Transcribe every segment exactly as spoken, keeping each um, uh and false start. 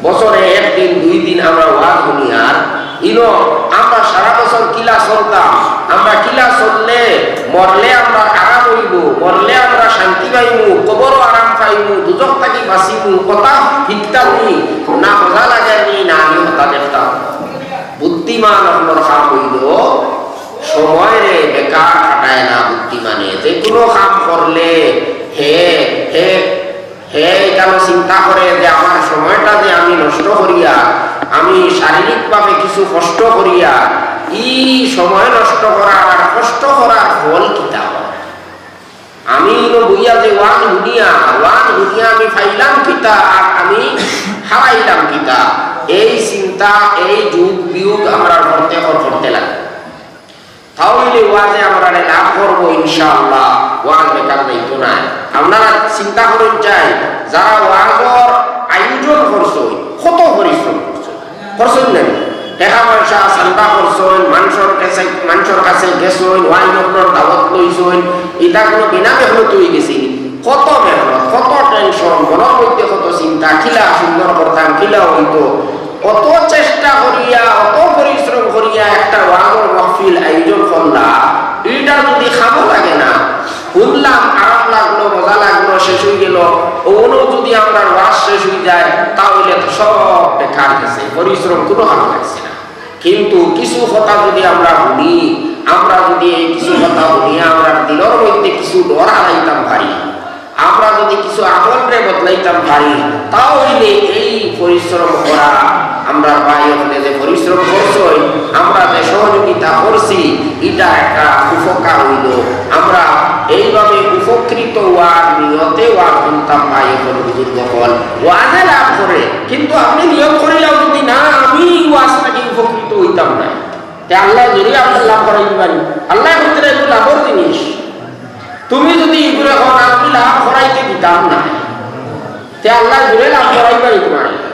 বছরে একদিন দুই দিন আমরা ওয়াজ হুনিয়ার, ইনো আমরা সারা বছর কিলা চলতাম, আমরা কিলা চললে মরলে আমরা আরাম অইবো, মরলে আমরা শান্তি পাইমু, কবরও আরাম পাইমু, দুজখ থাকি বাঁচিমু, কথা হিকতাম নি, না মজা লাগের নি, না আমি হতা দেখতাম। বুদ্ধিমান অকলর কাম অইলো সময়রে বেকার কাটায় না। বুদ্ধিমানে যে কুনু কাম করলে হে, হে, হে ইখানো চিন্তা করে যে আমার সময়টা যে আমি নষ্ট করিয়া, আমি শারীরিকভাবে কিছু কষ্ট করিয়া, ই সময় নষ্ট করার আর কষ্ট করার ফল কিতা অয়? আমি ইনো বইয়া যে ওয়াজ হুনিয়া, ওয়াজ হুনিয়া আমি পাইলাম কিতা আর আমি হারাইলাম কিতা? এই চিন্তা, এই যোগ বিয়োগ আমরা করতে, করতে লাগে। তাহলে ওয়াজে আমরা লাভ করবো ইনশাআল্লাহ, ওয়াজ বেকার যাইতো না। আপনারা চিন্তা করুন চাই, যারা ওয়াজর আয়োজন করছইন, কত পরিশ্রম করছইন, করছইন না? টেকা পয়সা চান্দা করছইন, মানষর কাছে, মানষর কাছে গেছইন, ওয়াইন অকলর দাওয়াত লইছইন, ইটা কুনু বিনা মেহনত অই গেছে নি? কত মেহনত, কত টেনশন, মনর মধ্যে কত চিন্তা, কিলা সুন্দর করতাম, কিলা অইতো, অত চেষ্টা করিয়া, অত পরিশ্রম করিয়া একটা ওয়াজর মাহফিল আয়োজন করলা, ইটা যদি কামো লাগে না, হুনলাম, আরাম লাগলো, মজা লাগলো, শেষ অই গেল, অনো যদি আমরার ওয়াজ শেষ অই যায়, তাহলে তো সব বেকার গেছে, পরিশ্রম কুনু কামো লাগছে না। কিন্তু কিছু কথা যদি আমরা হুনি, আমরা যদি এই কিছু কথা হুনিয়া আমরার দিলর মধ্যে কিছু ডর হারাইতাম পারি, আমরা যদি কিছু আমলরে বদলাইতাম পারি, তাহলে এই পরিশ্রম করা, আমরার ভাই অকলে যে পরিশ্রম করছইন, আমরা যে সহযোগিতা করছি, ইটা একটা উপকার অইলো। আমরা এইভাবে উপকৃত অওয়ার নিয়তে ওয়াজ হুনতাম ভাই অকল, বুজুর্গ অকল, ওয়াজে লাভ করে, কিন্তু আপনে নিয়ত করিলাও যদি না, আমি ওয়াজ থাকি উপকৃত অইতাম না, তে আল্লায় জুড়িয়া আপনার লাভ করাই দিবা নি? আল্লায় কইরা এগু লাভর জিনিস। তুমি যদি ইগুরে কও না, আমি লাভ করাইতে দিতাম না, তে আল্লায় জুড়ে লাভ করাইবা নি তুমারে?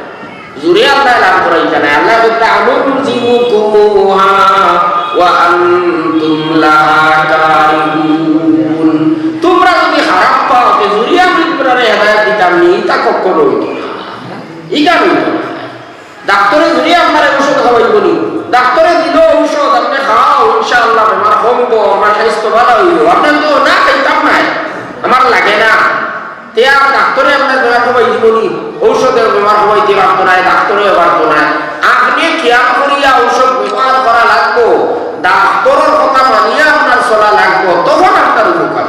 জুড়ে আল্লায় লাভ করাইতা না। আল্লায় কইরা, "أنلزمكموها وأنتم لها كارهون।" তুমরা যদি খারাপ পাও, তে জুড়ে আমি তুমরারে হেদায়েত দিতাম নি, ইতা কখনো অইতো না। ইখান অইতো না। ডাক্তরে যদি আপনারে ঔষধ খাওয়াইবো নি, ডাক্তরে দিল ঔষধ, আপনে খাও, ইনশাআল্লাহ বেমার কমবো, আপনার স্বাস্থ্য ভালা অইবো। আপনে যদি না খাইতাম নায়, আমার লাগে না, তে আর ডাক্তরে আপনার বেমার কমাই দিবো নি? ঔষধে বেমার কমাইতে পারতো নায়, ডাক্তরেও পারতো নায়। আপনে খেয়াল করিয়া ঔষধ ব্যবহার করা লাগবো, ডাক্তরর কথা মানিয়া আপনার চলা লাগবো, তখন আপনার উপকার।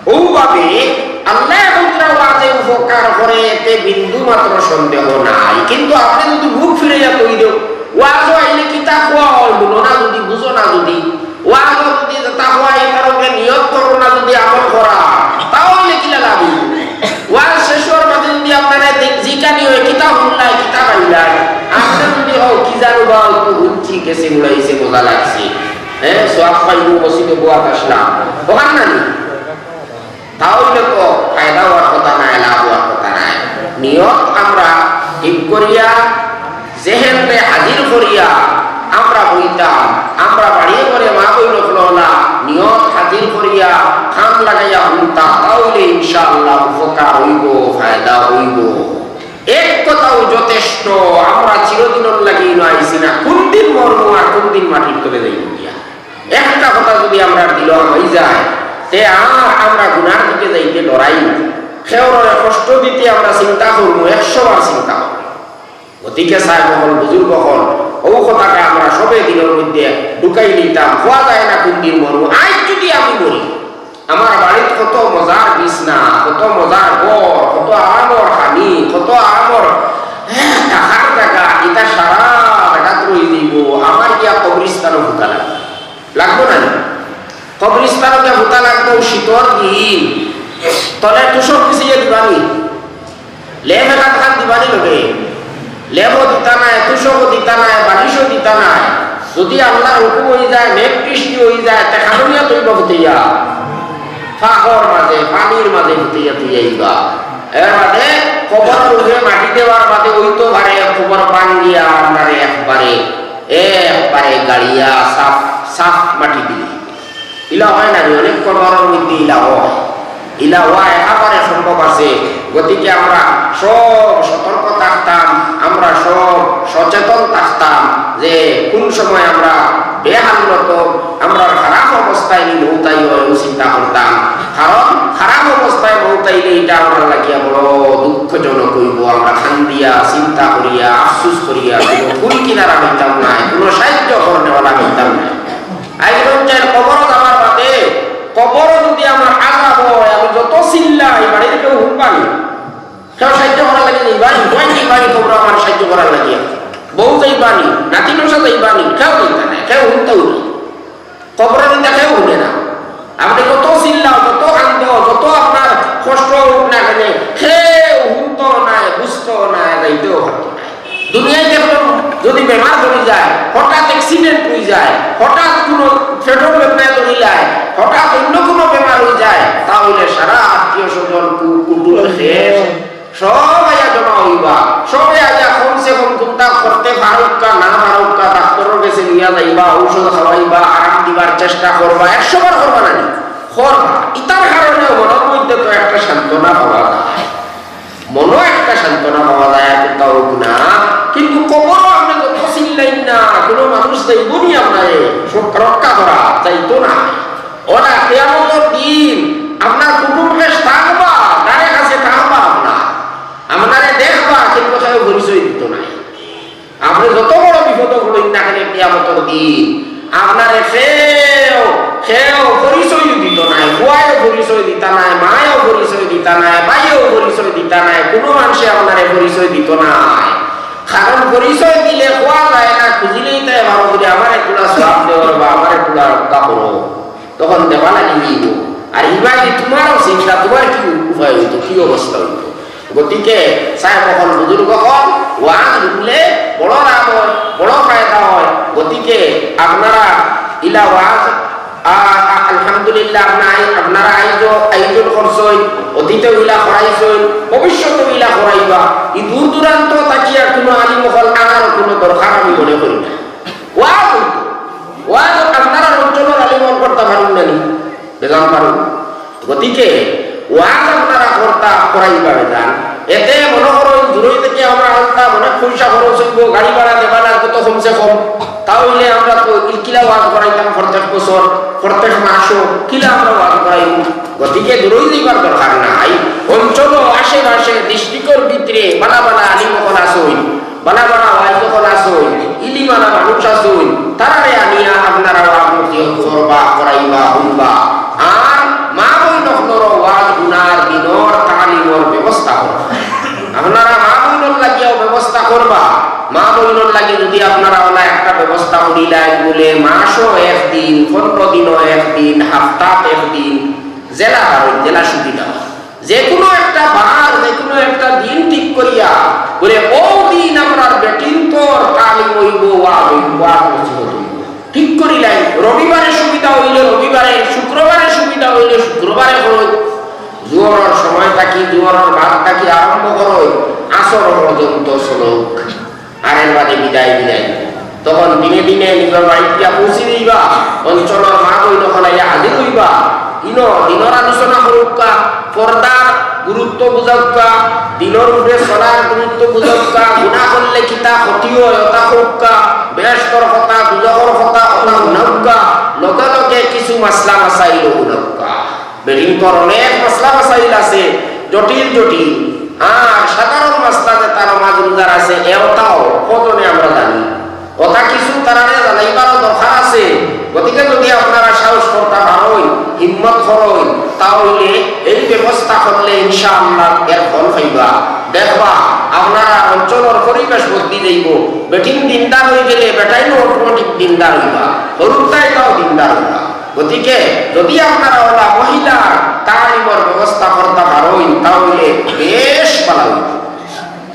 অউভাবে আল্লায় কইরা ওয়াজে উপকার করে, এতে বিন্দু মাত্র সন্দেহ নাই। কিন্তু আপনে যদি মুখ ফিরাইয়া কই দেও, ওয়াজো আইলে কিতা কওয়া অয়, হুনো না যদি, বুঝো না যদি, ওয়াজো যদি যেতা কওয়া অয়, ইতার উপরে নিয়ত করো না যদি আমল করা, তাহলে কিলা লাভ অইবো? ওয়াজ শেষ অওয়ার বাদে যদি আপনারে দে-, জিকানি অয়, "কিতা হুনলায়, কিতা পাইলায়?" আপনে যদি কও, "কি জানো বা, অউ তো হুনছি, গেছে, উড়াইছে, মজা লাগছে, হ্যাঁ, সওয়াব পাইমু, মসজিদো বওয়াত আসলাম", অখান না নি? তাহলে তো ফায়দা অওয়ার কথা নায়, লাভ অওয়ার কথা নায়। নিয়ত আমরা ঠিক করিয়া, জেহেনরে হাজির করিয়া আমরা বইতাম, আমরা বাড়িয়ে ঘরে মা বইন অকললা নিয়ত হাজির করিয়া, কাম লাগাইয়া হুনতাম, তাহলে ইনশাআল্লাহ উপকার অইবো, ফায়দা অইবো। এক কথাউ যথেষ্ট, আমরা চিরদিনর লাগি ইনো আইছি না, কুনদিন মরমু আর কুনদিন মাটির তলে যাইমু গিয়া। একটা কথা যদি আমরার দিলো হামাই যায়, তে আর আমরা গুনার দিকে যাইতে ডরাই না। কেউরে কষ্ট দিতে আমরা চিন্তা করমু, একশো বার চিন্তা করমু। গতিকে সাহেব অকল, বুজুর্গ অকল, অউ কথাটা আমরা সবে দিলর মধ্যে ঢুকাই নিতাম। কওয়া যায় না কুনদিন মরমু। আইজ যদি আমি মরি, আমার বাড়িত কত মজার বিছনা, কত মজার ঘর, কত আরামর খানি, কত আরামর, এহ, থাকার জাগা, ইতা সারা জাগাত রই যাইবো। আমার গিয়া কবরিস্তানো ফুতা লাগবো। লাগবো না নি? কবরিস্তানো গিয়া ফুতা লাগবো, শীতর দিন। তলে তুষক বিছাইয়া দিবা নি? লেপ এখান খান দিবা নি লগে? লেপও দিতা নায়, তুষকও দিতা নায়, বালিশও দিতা নায়। যদি আল্লার হুকুম অই যায়, মেঘ বৃষ্টি অই যায়, তে কানো নিয়া থইবা ফুতাইয়া? ফাঁকর মাঝে, পানির মাঝে ফুতাইয়া থইয়া আইবা। এর বাদে কবরর উপরে মাটি দেওয়ার বাদে অইতো পারে কবর ভাঙ্গিয়া আপনারে একবারে, একবারে গাড়িয়া সাফ, সাফ মাটি দিলে। ইলা অয় না নি? অনেক কবরর মধ্যে ইলা অয়। ইলা ওয়া একেবারে সম্ভব আছে। গতিকে আমরা সব সতর্ক থাকতাম, আমরা সব সচেতন থাকতাম যে কোন সময় আমরা বেহালত, আমরা খারাপ অবস্থায় নি মৌতাই হয়, ও চিন্তা করতাম। কারণ খারাপ অবস্থায় মৌতাইলে এটা আমরা লাগিয়া বড় দুঃখজনক হইব। আমরা কান্দিয়া, চিন্তা করিয়া, আফসোস করিয়া কোনো কুল কিনারা হইতাম না, কোনো সাহায্য করনেওয়ালা হইতাম না। আইজ রঞ্জের কবর যাওয়ার বাদে কবর যদি আমার আজাব হয়, আমি যত চিল্লাই, বাড়ির কেউ হুনবানি, কেউ সাহায্য করার লাগি যাইবানি, কই যাইবানি, কবর আমার সাহায্য করার লাগি, বউ যাইবানি, নাতি নশা যাইবানি, কেউ যাইতা নাই, কেউ হুনতেও নাই। কবরের নিন্দা কেউ হুনে না। আপনি যত চিল্লাও, যত কান্দো, যত আপনার কষ্ট হোক না কেন, কেউ হুনতো নাই, বুঝতো নাই, যাইতেও পারতো নাই। দুনিয়ায় দেখলাম, যদি বেমার হয়ে যায়, হঠাৎ অ্যাক্সিডেন্ট হয়ে যায়, হঠাৎ কোনো পেটর বেদনায় ধরি যায়, হঠাৎ অন্য কোনো বেমার হয়ে যায়, তাহলে সারা আত্মীয় স্বজন, কু-, কুটুম শেষ, সব আইয়া জমা হইবা। সবে আইয়া কমসে কম কোনটা করতে পারুক্কা না পারুক্কা, ডাক্তারের কাছে নিয়ে যাইবা, ঔষধ খাওয়াইবা, আরাম দিবার চেষ্টা করবা, একশো বার করবা না নি? করবা। ইতার কারণে মনের মধ্যে তো একটা সান্ত্বনা পাওয়া যায়। মনো একটা সান্ত্বনা পাওয়া যায়, এতটা হোক না। কিন্তু কবরও আপনি যত চিল্লাইন না, কোনো মানুষ যাইব নি আপনারে রক্ষা করা? যাইতো না। ওরা কিয়ামতর দিন আপনার কুটুম শেষ থাকবা, ধারে কাছে থাকবা আপনার, আপনারে দেখবা, কিন্তু কেউ পরিচয় দিত নাই। আপনি যত বড় বিপদ পড়ইন না কেন, কিয়ামতর দিন আপনারে কেউ, কেউ পরিচয় দিত নাই, বুয়ায়ও পরিচয় দিতা নাই, মায়ও পরিচয় দিতা নাই, ভাইয়েও পরিচয় দিতা নাই, কোনো মানুষে আপনারে পরিচয় দিত নাই। কারণ পরিচয় দিলে কোয়া যায় না, খুঁজিলেই তাই ভালো করে আমার একটুলা সওয়াব দেওয়ার বা আমার একটুলা রক্ষা করো, তখন দেওয়া লাগি দিব। আর ইবাদি তোমারও চিন্তা, তোমার কি উপায় হইতো, কি অবস্থা হইতো? গতিকে সাহেব অকল, বুজুর্গ অকল, ওয়াজ শুনলে বড় লাভ হয়, বড় ফায়দা হয়। গতিকে আপনারা ইলা ওয়াজ, আ, আ, আলহামদুলিল্লাহ, আপনারা আই-, আপনারা আইজ আয়োজন করছইন, অতীতেও ইলা করাইছইন, ভবিষ্যতেও ইলা করাইবা। ই দূর দূরান্ত থাকিয়া কোনো আলিম অকল আনার কোনো দরকার আমি মনে করি না। ওয়াজ হইতো, ওয়াজ আপনারা অঞ্চলর আলিম অকল করতা পারইন না নি? বেজান পারইন। গতিকে ওয়াজ আপনারা করতা করাইবা বেজান। এতে মনে করইন দূরই থেকে আমরা আনতাম, অনেক পয়সা খরচ হইব, গাড়ি ভাড়া দেবা লাগবো তো কমসে কম। তাহলে আমরা তো কিলা ওয়াজ করাইতাম প্রত্যেক বছর, প্রত্যেক মাসও কিলা আমরা ওয়াজ করাইব। গতিকে দূরই যাইবার দরকার নাই। অঞ্চল আশেপাশে ডিস্ট্রিক্টর ভিতরে বালা বালা আলিম অকল আছইন, বালা বালা ওয়াইজ অকল আছইন, ইলিমালা মানুষ আছইন, তারারে আনিয়া আপনারা ওয়াজ নসিহত করবা, করাইবা, হুনবা। আর মা বইন অকলরও ওয়াজ হুনার দিনর তালিমর ব্যবস্থা করবা। আপনারা মা বইনর লাগিয়াও ব্যবস্থা করবা। মা বইনর লাগি যদি আপনারা ওলা একটা ব্যবস্থা করিলাই বলে মাসও একদিন, পনেরো দিনও একদিন, হাপ্তাত একদিন, যেলা পারইন, যেলা সুবিধা হয়। যে কোনো একটা বার, যে কোনো একটা দিন ঠিক করিয়া বলে, ও দিন আমরা বেটিন্তর তালিম হইব, ওয়াজ হইব, ওয়াজ নসিহত হইব। ঠিক করিলাই, রবিবারে সুবিধা হইলে রবিবারে, শুক্রবারে সুবিধা হইলে শুক্রবারে করইন। জোহরর সময় থাকি, জোহরর বাদ থাকি আরম্ভ করইন, আসর পর্যন্ত চলউক। আর এর বাদে বিদায় দিলাই। তখন দিনে দিনে নিজর বাড়িত গিয়া পৌঁছি দিবা, অঞ্চলর মা বইন অকল আইয়া হাজির হইবা। ইনো দিনর আলোচনা করউক্কা, পর্দার গুরুত্ব বুঝাউক্কা, দিনর উপরে চলার গুরুত্ব বুঝাউক্কা, গুনাহ করলে কিতা ক্ষতি হয় ওটা কউক্কা, বেহেশতর কথা, দুজখর কথা ওটা হুনাউক্কা, লগে লগে কিছু মাসলা মাসাইল হুনাউক্কা। বেটিন্তর অনেক মাসলা মাসাইল আছে, জটিল জটিল। আর সাধারণ মাসলা যে তার মাঝে রোজার আছে, এটাও কজনে আমরা জানি। ওটা কিছু তারারে জানাইবারও দরকার আছে। গতিকে যদি আপনারা সাহস করতা পারইন, হিম্মত করইন, তাহলে এই ব্যবস্থা করলে ইনশাআল্লাহ এর ফল পাইবা। দেখবা, আপনারা অঞ্চলর পরিবেশ বদলি যাইব। বেটিন দিনদার হয়ে গেলে বেটাইনও অটোমেটিক দিনদার হইবা, হরুতাইটাও দিনদার হইবা। গতিকে যদি আপনারা ওলা মহিলার তালিমর ব্যবস্থা করতা পারইন, তাহলে বেশ ভালা হইব।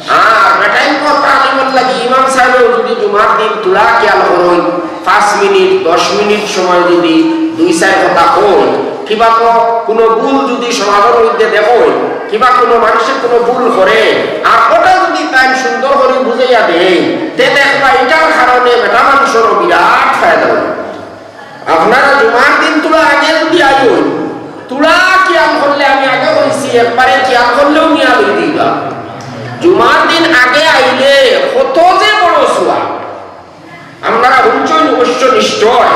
আর বেটাইনর তালিমর লাগি ইমাম সাহেবেও যদি জুমার দিন থুড়া খেয়াল করইন, পাঁচ মিনিট, দশ মিনিট সময় যদি দুই চাইর কথা কইন, কিবা তো কোনো ভুল যদি সমাজর মধ্যে দেখইন, কিবা কোনো মানুষে কোনো ভুল করে, আর ওটা যদি তাইন সুন্দর করি বুঝাইয়া দেইন, তে দেখবা এটার কারণে বেটা মানুষরও বিরাট ফায়দা হইব। আপনারা জুমার দিন থুড়া আগে যদি আইন, থুড়া খিয়াল করলে, আমি আগে কইছি, একবারে খিয়াল করলেও নিয়া লই দিবা। জুমার দিন আগে আইলে কত যে বড় সওয়াব। আপনারা হুনছইন অবশ্য নিশ্চয়,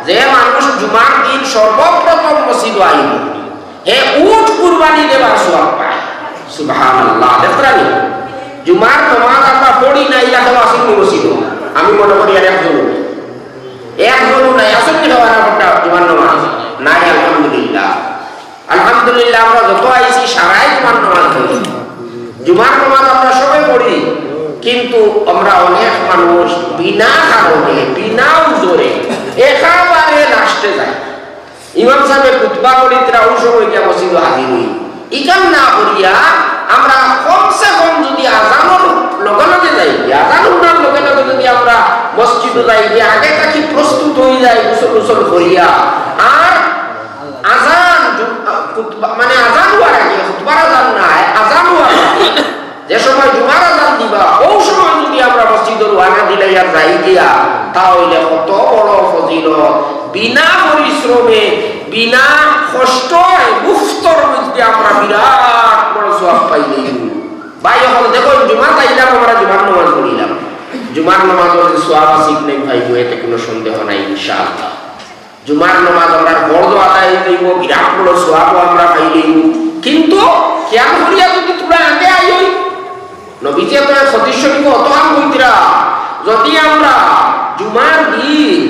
যে মানুষ জুমার দিন সর্বপ্রথম মসজিদো আইব, হে উট কুরবানি দেবার সওয়াব পায়। সুবহানাল্লাহ। দেখরানি, জুমার নমাজ আমরা পড়ি না, ইলা কেউ আছইন নি মসজিদো? আমি মনে করি আর একজনও নাই। একজনও নাই, আছইন নি কেউ আর একটা জুমার নমাজ? নাই, আলহামদুলিল্লাহ। আলহামদুলিল্লাহ, আমরা যত আইছি সারাই জুমার নমাজ পড়ি। জুমার নমাজ আমরা সবে পড়ি, কিন্তু আমরা অনেক মানুষ বিনা কারণে, বিনা উজরে একেবারে লাস্টে যাই। ইমাম সাবে খুতবা পড়িতরা, অউ সময় গিয়া মসজিদো হাজির অই। ইখান না করিয়া আমরা কমসে কম যদি আজানর লগে লগে যাই, আজান হুনার লগে লগে যদি আমরা মসজিদো যাই, যে আগে থাকি প্রস্তুত অই যাই, গোসল গোসল করিয়া, আর আজান, জু-, আ, খুতবা, মানে আজান অওয়ার আগে, খুতবার আজান নায়, আজান অওয়ার আগে, যে সময় জুমার আজান দিবা, অউ সময় যদি আমরা মসজিদো রওয়ানা দিলাই আর যাই গিয়া, তা অইলে কত বড় ফজিলত, বিনা পরিশ্রমে, বিনা কষ্টে, মুফতর মধ্যে আমরা বিরাট বড় সওয়াব পাইলাইমু। ভাই, অখন দেখইন, জুমাত আইলাম, আমরা জুমার নমাজ পড়িলাম, জুমার নমাজর যে সওয়াব আছে, ইখান পাইমু, এতে কুনু সন্দেহ নাই, ইনশাআল্লাহ। জুমার নমাজ আমরার ফরজ আদায় অই যাইব, বিরাট বড় সওয়াবও আমরা পাইলাইমু। কিন্তু খিয়াল করিয়া যদি থুড়া আগে আইও, নবীজি তো এক হাদিস শরীফো অতখান কইতরা, যদি আমরা জুমার দিন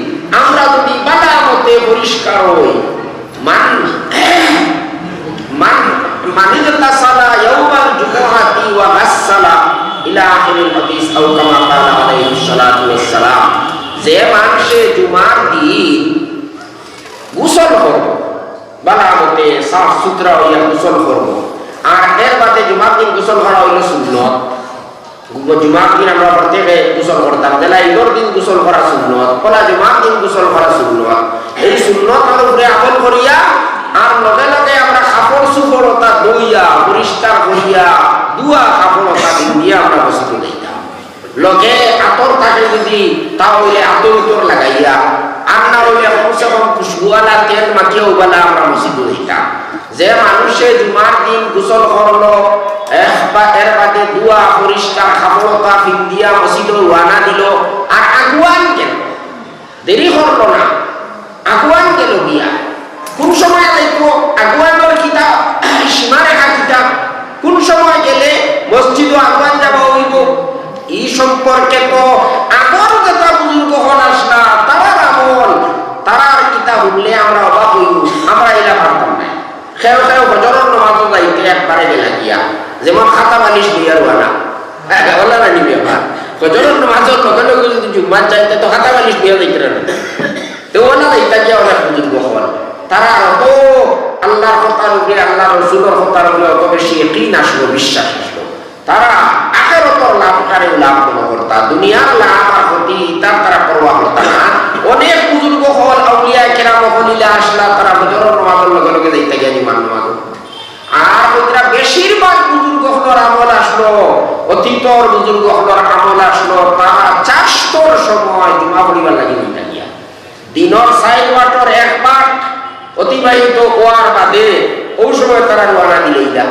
আমরা যদি ভালা মতে পরিষ্কার অই, মান, মান, মান ইগতাসালা ইয়াউমাল জুমুআতি ওয়া গাসসালা ইলা আখিরিল হাদিস আও কামা ক্বালা আলাইহিস সালাতু ওয়াস সালাম, যে মানষে জুমার দিন গোসল করব, ভালা মতে সাফ সুতরা অইয়া গোসল করব। আর এর বাদে জুমার দিন গোসল করা অইল সুন্নত। জুমার দিন আমরা প্রত্যেকে গোসল করতাম, যেলা ইদর দিন গোসল করা সুন্নত, অলা জুমার দিন গোসল করা সুন্নত। এই সুন্নতর উপরে আমল করিয়া আর লগে লগে আমরা কাপড় চুপড় অতা ধইয়া, পরিষ্কার করিয়া, ধুয়া কাপড় অতা পিন্দিয়া আমরা মসজিদো যাইতাম। লগে আতর থাকে যদি, তা অইলে আতর উতর লাগাইয়া, আর না অইলে কমসে কম খুশবুওয়ালা তেল মাখিয়া অউবালা আমরা মসজিদো যাইতাম। যে মানষে জুমার দিন গোসল করলো, এর বা-, এর বাদে ধুয়া পরিষ্কার কাপড় অতা পিন্দিয়া মসজিদো রওয়ানা দিল, আর আগুয়ান গেল, দেরি করলো না, আগুয়ান গেল গিয়া। কুন সময় যাইতো, আগুয়ানর কিতা সীমারেখা কিতা, কুন সময় গেলে মসজিদো আগুয়ান যাওয়া অইব, ই সম্পর্কে তো আগর যেতা বুজুর্গ অকল আছলা, তারার আমল, তারার কিতা হুনলে আমরা অবাক অইমু, আমরা ইলা পারতাম নায়। কেউ কেউ ফজরর নমাজো যাইতে একবারে গেলা গিয়া, যেমন খাতা বালিশ লইয়া রওয়ানা। অলা নানি ব্যাপার? ফজরর নমাজর লগে লগে যদি জুম্মাত যাইতে তো খাতা বালিশ লইয়া যাইতরা না। তে অলা যাইতা গিয়া অনেক বুজুর্গ অকল। তারার অত আল্লার কথার উপরে, আল্লার রসুলর কথার উপরে অত বেশি ইয়াকিন আছলো, বিশ্বাস আছলো। তারা আখেরাতর লাভটারে লাভ মনো করতা, দুনিয়ার লাভ আর ক্ষতি ইতার তারা পরোয়া করতা না। অনেক বুজুর্গ অকল, আউলিয়ায়ে কেরাম অকল ইলা আছলা, তারা ফজরর নমাজর লগে লগে যাইতা গিয়া জুমার নমাজো। আর অইতরা বেশিরভাগ বুজুর্গ অকলর আমল আছলো, অতীতর বুজুর্গ অকলর আমল আছলো, তারা চাষতর সময় জুমা পড়িবার লাগি যাইতা গিয়া। দিনর চাইর বাটর এক বাট অতিবাহিত অওয়ার বাদে অউ সময় তারা রওয়ানা দিলাইলা।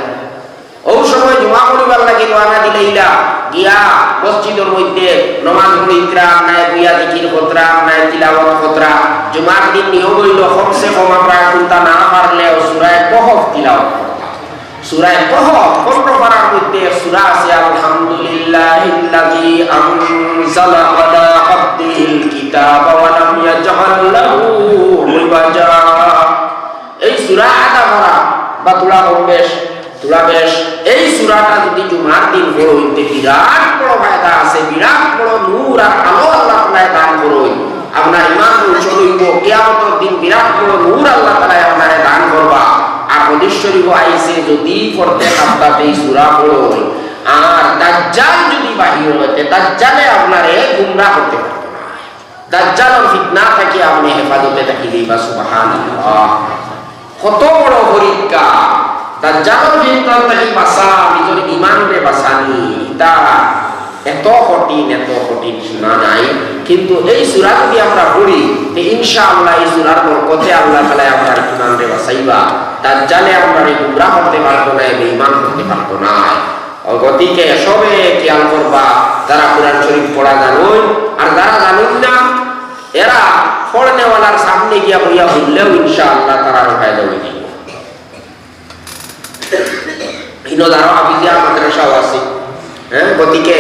অউ সময় জুমা পড়িবার লাগি রওয়ানা দিলাইলা, গিয়া মসজিদর মধ্যে নমাজ পড়িতরা, নায় বইয়া জিকির করতরা, নায় তিলাওয়াত করতরা। জুমার দিন নিয়ম অইল কমসে কম আমরা কুনতা না পারলেও সূরায়ে কহফ তিলাওয়াত করতাম। সূরায়ে কহফ, পনরো পারার মধ্যে এক সূরা আছে, আলহামদুলিল্লাহিল্লাযী আনজালা আলা আবদিহিল কিতাবা ওয়া লাম ইয়াজআল লাহু ইওয়াজা। এই সূরা আধা পারা বা থুড়া কম বেশ, থুড়া বেশ, এই সূরাটা যদি জুমার দিন পড়ইন তে বিরাট বড় ফায়দা আছে, বিরাট বড় নূর আর আলো আল্লাহ তাআলায় দান করইন। আপনার ইমান রোশন অইব, কিয়ামতর দিন বিরাট বড় নূর আল্লাহ তাআলায় আপনারে দান করবা। আর হাদিস শরীফো আইছে, যদি প্রত্যেক হাপ্তাত এই সূরা পড়ইন, আর দাজ্জাল যদি বাহির অয়, তে দাজ্জালে আপনারে গুমরা করতে পারতো না। দাজ্জালর ফিতনা থাকি আপনে হেফাজতে থাকি যাইবা, সুবহানাল্লাহ। কত বড় পরীক্ষা! দাজ্জালর ফিতনা থাকি বাঁচা, নিজর ইমানরে বাঁচানি, ইটা এত কঠিন, এত কঠিন সীমা নাই। কিন্তু এই সূরা যদি আমরা পড়ি, তে ইনশাআল্লাহ এই সূরার বরকতে আল্লাহ তাআলায় আমরার ইমানরে বাঁচাইবা। দাজ্জালে আমরারে গুমরা করতে পারতো নায়, বেঈমান করতে পারতো নায়। ও গতিকে সবে খেয়াল করবা, যারা কোরআন শরীফ পড়া জানইন আর যারা জানইন না, এরা পড়নেওয়ালার সামনে গিয়া বইয়া হুনলেও ইনশাআল্লাহ তারার ফায়দা অইযিবো। ইনো যারা হাফিজিয়া মাদ্রাসাও আছে, হ্যাঁ, গতিকে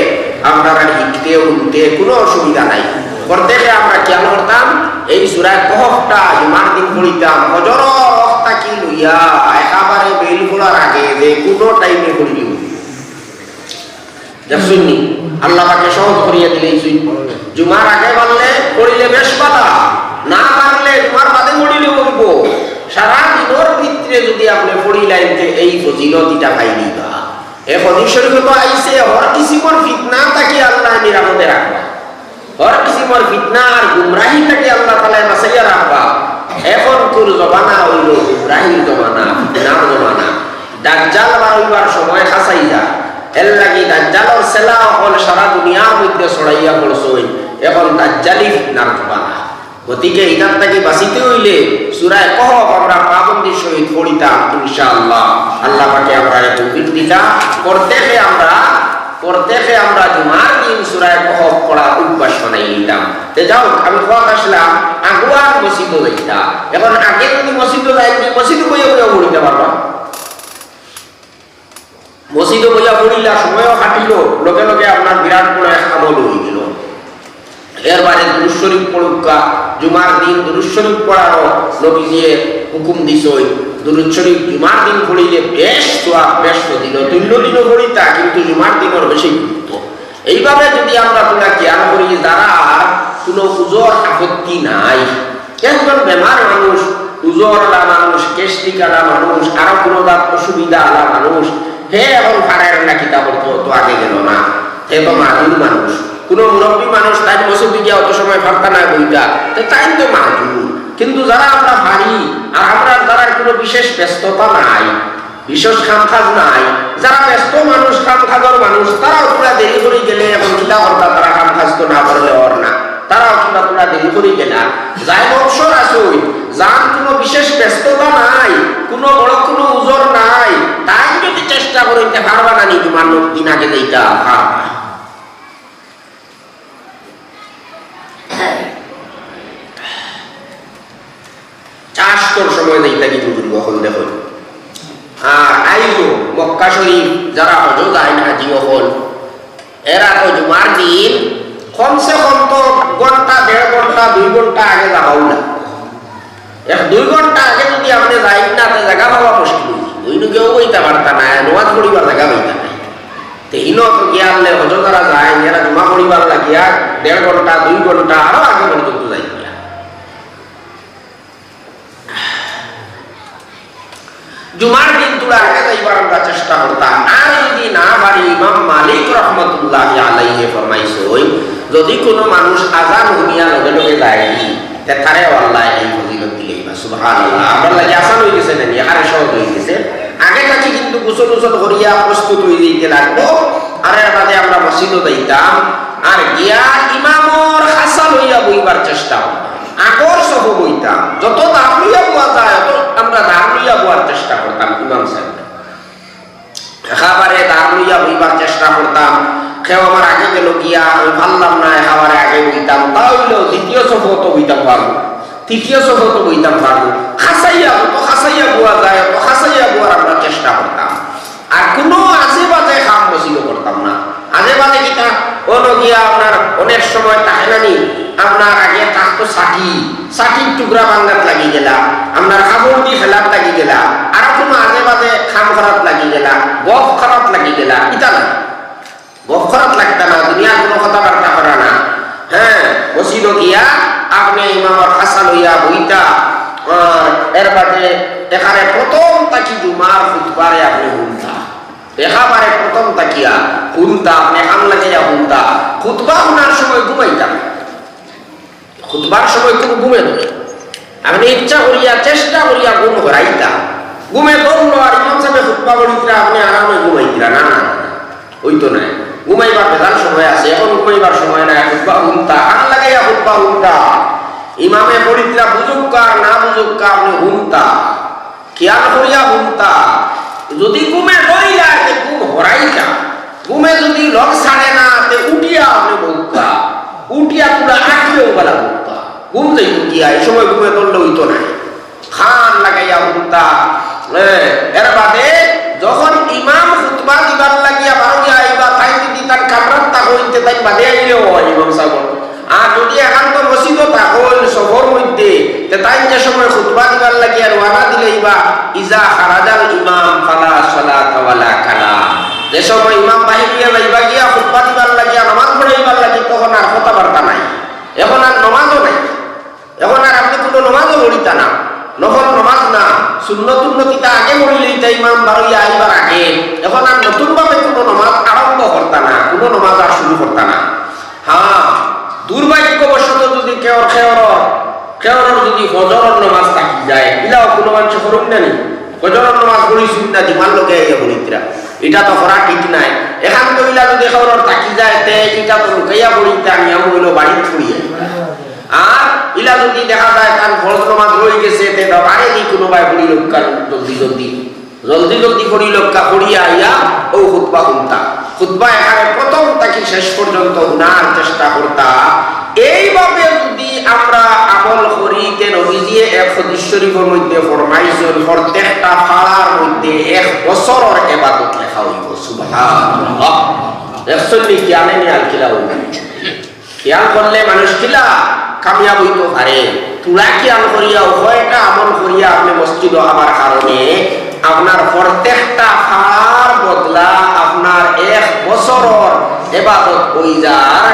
আপনারা হিকতে, হুনতে কোনো অসুবিধা নাই। প্রত্যেকে আমরা খেয়াল করতাম, এই সূরা কহফটা জুমার দিন পড়িতাম, ফজরর অক্ত থাকি লইয়া একেবারে বেইল পড়ার আগে যে কোনো টাইমে পড়িলে অইবো। দেখছইন নি? আল্লাহ পাকে সহজ করিয়া দিলাইছইন। জুমার আগে পারলে পড়িলে বেশ ভালা, না পারলে জুমার বাদে পড়িলেও অইবো। সারা দিনর ভিতরে যদি আপনে পড়িলাইন, তে এই ফজিলত ইটা পাইলিবা। এ হাদিস শরীফো তো আইছে, হর কিসিমর ফিতনা থাকি আল্লায় নিরাপদে রাখবা, হর কিসিমর ফিতনা আর গুমরাহি থাকি আল্লাহ তাআলায় বাঁচাইয়া রাখবা। এখনকুর জমানা অইলো গুমরাহির জমানা, ফিতনার জমানা। দাজ্জাল বারইবার সময় খাছাই যায়, এরলাগি দাজ্জালর ছেলা অকল সারা দুনিয়ার মধ্যে ছড়াইয়া পড়ছইন। এখন দাজ্জালি ফিতনার জমানা। গতিকে ইতার থাকি বাঁচিতে অইলে সূরা কহফ আমরা পাবন্দির সহিত পড়িতাম ইনশাআল্লাহ। আল্লাহ পাকে আমরারে তৌফিক দিতা। প্রত্যেকে আমরা, প্রত্যেকে আমরা জুমার দিন সূরা কহফ পড়ার অভ্যাস বানাই নিতাম। তে যাও, আমি কওয়াত আছলাম, আগুয়ার মসজিদো যাইতা। এখন আগে যদি মসজিদো যাইন, মসজিদো বইয়া বইয়া পড়িতা পারবা। মসজিদো বইয়া পড়িলা, সময়ও কাটিলো, লগে লগে আপনার বিরাট বড় এক আমল অইগেলো। এরবাদে দুরূদ শরীফ পড়উক্কা, জুমার দিন দুরূদ শরীফ পড়ারও নবীজিয়ে হুকুম দিছইন। দুরূদ শরীফ জুমার দিন পড়িলে বেশ সওয়াব, বেশ ফজিলত। অইন্য দিনও পড়িতা, কিন্তু জুমার দিনর বেশি গুরুত্ব। এইভাবে যদি আমরা থুড়া খেয়াল করি, যারার কুনু উজর আপত্তি নাই, একজন বেমার মানুষ, উজর আলা মানুষ, গ্যাস্ট্রিক আলা মানুষ, আরো কুনু জাত অসুবিধা আলা মানুষ, হে এখন পারের না কিতা করতো, তো আগে গেলো না, হে তো মাজুর মানুষ। কুনু মুরব্বি মানুষ, তাইন মসজিদো গিয়া অত সময় পারতা নায় বইতা, তে তাইন তো মাজুর। কিন্তু যারা আমরা পারি, আর আমরার যারার কুনু বিশেষ ব্যস্ততা নাই, বিশেষ কাম কাজ নাই, যারা ব্যস্ত মানুষ, কাম কাজর মানুষ, তারাও থুড়া দেরি করি গেলে এখন কিতা করতা, তারা কাম কাজ তো না করলে অর না, তারাও কিবা থুড়া দেরি করি গেলা। যাইন অবসর আছইন, যান কুনু বিশেষ ব্যস্ততা নাই, কুনু বড় কুনু উজর নাই, তাইন যদি চেষ্টা করইন, তে পারবা না নি জুমার দিন আগে যাইতা? পারবা। চাষর সময় যাইতা কি বুজুর্গ অকল দেখইন। আর আইজও মক্কা শরীফ যারা হজো যাইন হাজি অকল, এরা তো জুমার দিন কমসে কম তো ঘন্টা, দেড় ঘন্টা, দুই ঘন্টা আগে যাওয়া অউলা। এক দুই ঘন্টা আগে যদি আপনে যাইন না, তে জাগা পাওয়া মুশকিল অইযিবো। অইন্য কেউ বইতা পারতা নায়, নমাজ পড়িবার জাগা পাইতা নায়। তে ইনো তো গিয়া আনলে হজো যারা যাইন, এরা জুমা পড়িবার লাগিয়া দেড় ঘন্টা, দুই ঘন্টা, আরো আগে পর্যন্ত যাইন গিয়া। জুমার দিন থুড়া আগে যাইবার আমরা চেষ্টা করতাম। আর যদি না পারি, ইমাম মালিক রহমতুল্লাহি আলাইহি ফরমাইছইন, যদি কুনু মানুষ আজান হুনিয়া লগে লগে যায়গি, তে তারেও আল্লায় এই ফজিলত দিলাইবা। সুবহানাল্লাহ। আমরার লাগি আসান অইগেছে না নি? একেবারে সহজ অইগেছে। আগে থাকি কিন্তু গোসল উসল করিয়া প্রস্তুত অইযিতে লাগবো। আর এরবাদে আমরা মসজিদো যাইতাম, আর গিয়া ইমামর খাছা লইয়া বইবার চেষ্টা করতাম। আগর সফো বইতাম, যত ধার লইয়া বওয়া যায়, অত আমরা ধার লইয়া বওয়ার চেষ্টা করতাম ইমাম সাবরে। একেবারে ধার লইয়া বইবার চেষ্টা করতাম। কেউ আমার আগে গেলো গিয়া, আমি পারলাম না, একেবারে আগে বইতাম। তা অইলেও দ্বিতীয় সফো তো বইতাম পারমু, তৃতীয় সফো তো বইতাম পারমু। খাছাইয়া, যত খাছাইয়া বওয়া যায়, অত খাছাইয়া বওয়ার আমরা চেষ্টা করতাম। আর কুনু আজে বাজে কাম মসজিদো করতাম না। আজে বাজে কিতা? অনো গিয়া আপনার অনেক সময় থাকে না নি, আপনার আগে থাকতো ছাটি, ছাটির টুকরা ভাঙ্গাত লাগি গেলা, আপনার কাপড় দি ফেলাত লাগি গেলা, আর কুনু আজে বাজে কাম করাত লাগি গেলা, গফ করাত লাগি গেলা, ইতা না। গফ করাত লাগতা না, দুনিয়ার কুনু কথাবার্তা করা না। হ্যাঁ, মসজিদো গিয়া আপনে ইমামর খাছা লইয়া বইতা, আর এরবাদে একেবারে প্রথম থাকি জুমার খুতবারে আপনে হুনতা। একেবারে প্রথম থাকিয়া হুনতা, আপনে কান লাগাইয়া হুনতা। খুতবা হুনার সময় ঘুমাইতা না। খুতবার সময় কুনু ঘুমে ধরে। আপনে ইচ্ছা করিয়া, চেষ্টা করিয়া ঘুম হরাইতা। ঘুমে ধরলো আর ইমাম সাবে খুতবা পড়িতরা, আপনে আরামে ঘুমাইতরা। না, না, না, না। অইতো নায়। ঘুমাইবার বেজান সময় আছে, এখন ঘুমাইবার সময় নায়। খুতবা হুনতা, কান লাগাইয়া খুতবা হুনতা। ইমামে পড়িতরা বুঝউক্কা আর না বুঝউক্কা, আপনে হুনতা। খিয়াল করিয়া হুনতা, যুদি ঘুমে ধরিলায়, তে ঘুম হরাইতা। ঘুমে যুদি লগ ছাড়ে না, তে উঠিয়া আপনে বউক্কা। উঠিয়া তুলা আটিয়াও বালা বউক্কা। ঘুম যাইতো গিয়া, এই সময় ঘুমে ধরলে অইতো নায়। কান লাগাইয়া হুনতা। হ্যাঁ, এর বাদে যখন ইমাম খুতবা দিবার লাগিয়া বারইয়া আইবা, তাইন যুদি তান কামরাত থাকইন, তে তাইন বাদে আইলেও অয় ইমাম সাবর। আর যুদি একান্ত মসজিদো থাকইন সফর মধ্যে, তে তাইন যে সময় খুতবা দিবার লাগিয়া রওয়ানা দিলাইবা, ইজা খারাজাল ইমাম ফালা সালাতা ওয়ালা কালাম। যে সময় ইমাম বাহির অইয়া যাইবা গিয়া খুতবা দিবার লাগিয়া, নামাজ পড়াইবার লাগি, তখন আর কথাবার্তা নাই, এখন আর নামাজও নাই। এখন আর আপনে কুনু নামাজও পড়িতা না, নফল নামাজ না, সুন্নত উন্নতিটা আগে পড়িলাইতা ইমাম বারইয়া আইবার আগে। এখন আর নতুনভাবে কুনু নামাজ আরম্ভ করতা না, কুনু নামাজ আর শুরু করতা না। হ্যাঁ, দুর্ভাগ্যবশত যুদি কেউর, কেউর, কেউর যুদি ফজরর নামাজ থাকি যায়, ইলাও কুনু মানষে করইন না নি? ফজরর নামাজ পড়ি সুন্নাত ইমার লগে আইয়া পড়িতরা, ইটা তো করা ঠিক নায়। এখান তো ইলা যুদি কেউর থাকি যায়, তে ইটা তো লুকাইয়া পড়িতা, নিয়ম অইলো বাড়িত পড়িয়া। আর ইলা যুদি দেখা যায় তান ফরজ নামাজ রইগেছে, তে বারেদি কুনুবায় পড়িলউক্কা জলদি জলদি, জলদি জলদি পড়িলউক্কা, পড়িয়া আইয়া অউ খুতবা হুনতা। খুতবা এখানে প্রথম থাকি শেষ পর্যন্ত হুনার চেষ্টা করতা। এইভাবে যুদি আমরা আমল করি, তে নবীজিয়ে এক হাদিস শরীফর মধ্যে ফরমাইছইন, প্রত্যেকটা পাড়ার মধ্যে এক বছরর ইবাদত লেখা অইবো। সুবহানাল্লাহ। দেখছইন নি, খিয়ালে নি আলকিলা অইবো। খিয়াল করলে মানুষ কিলা কামিয়াব অইতো পারে। তুলা খিয়াল করিয়া, উভয়টা আমল করিয়া আপনে মসজিদো আবার কারণে আপনার প্রত্যেকটা পাড়ার বদলা আপনার এক বছরর ইবাদত অইযার,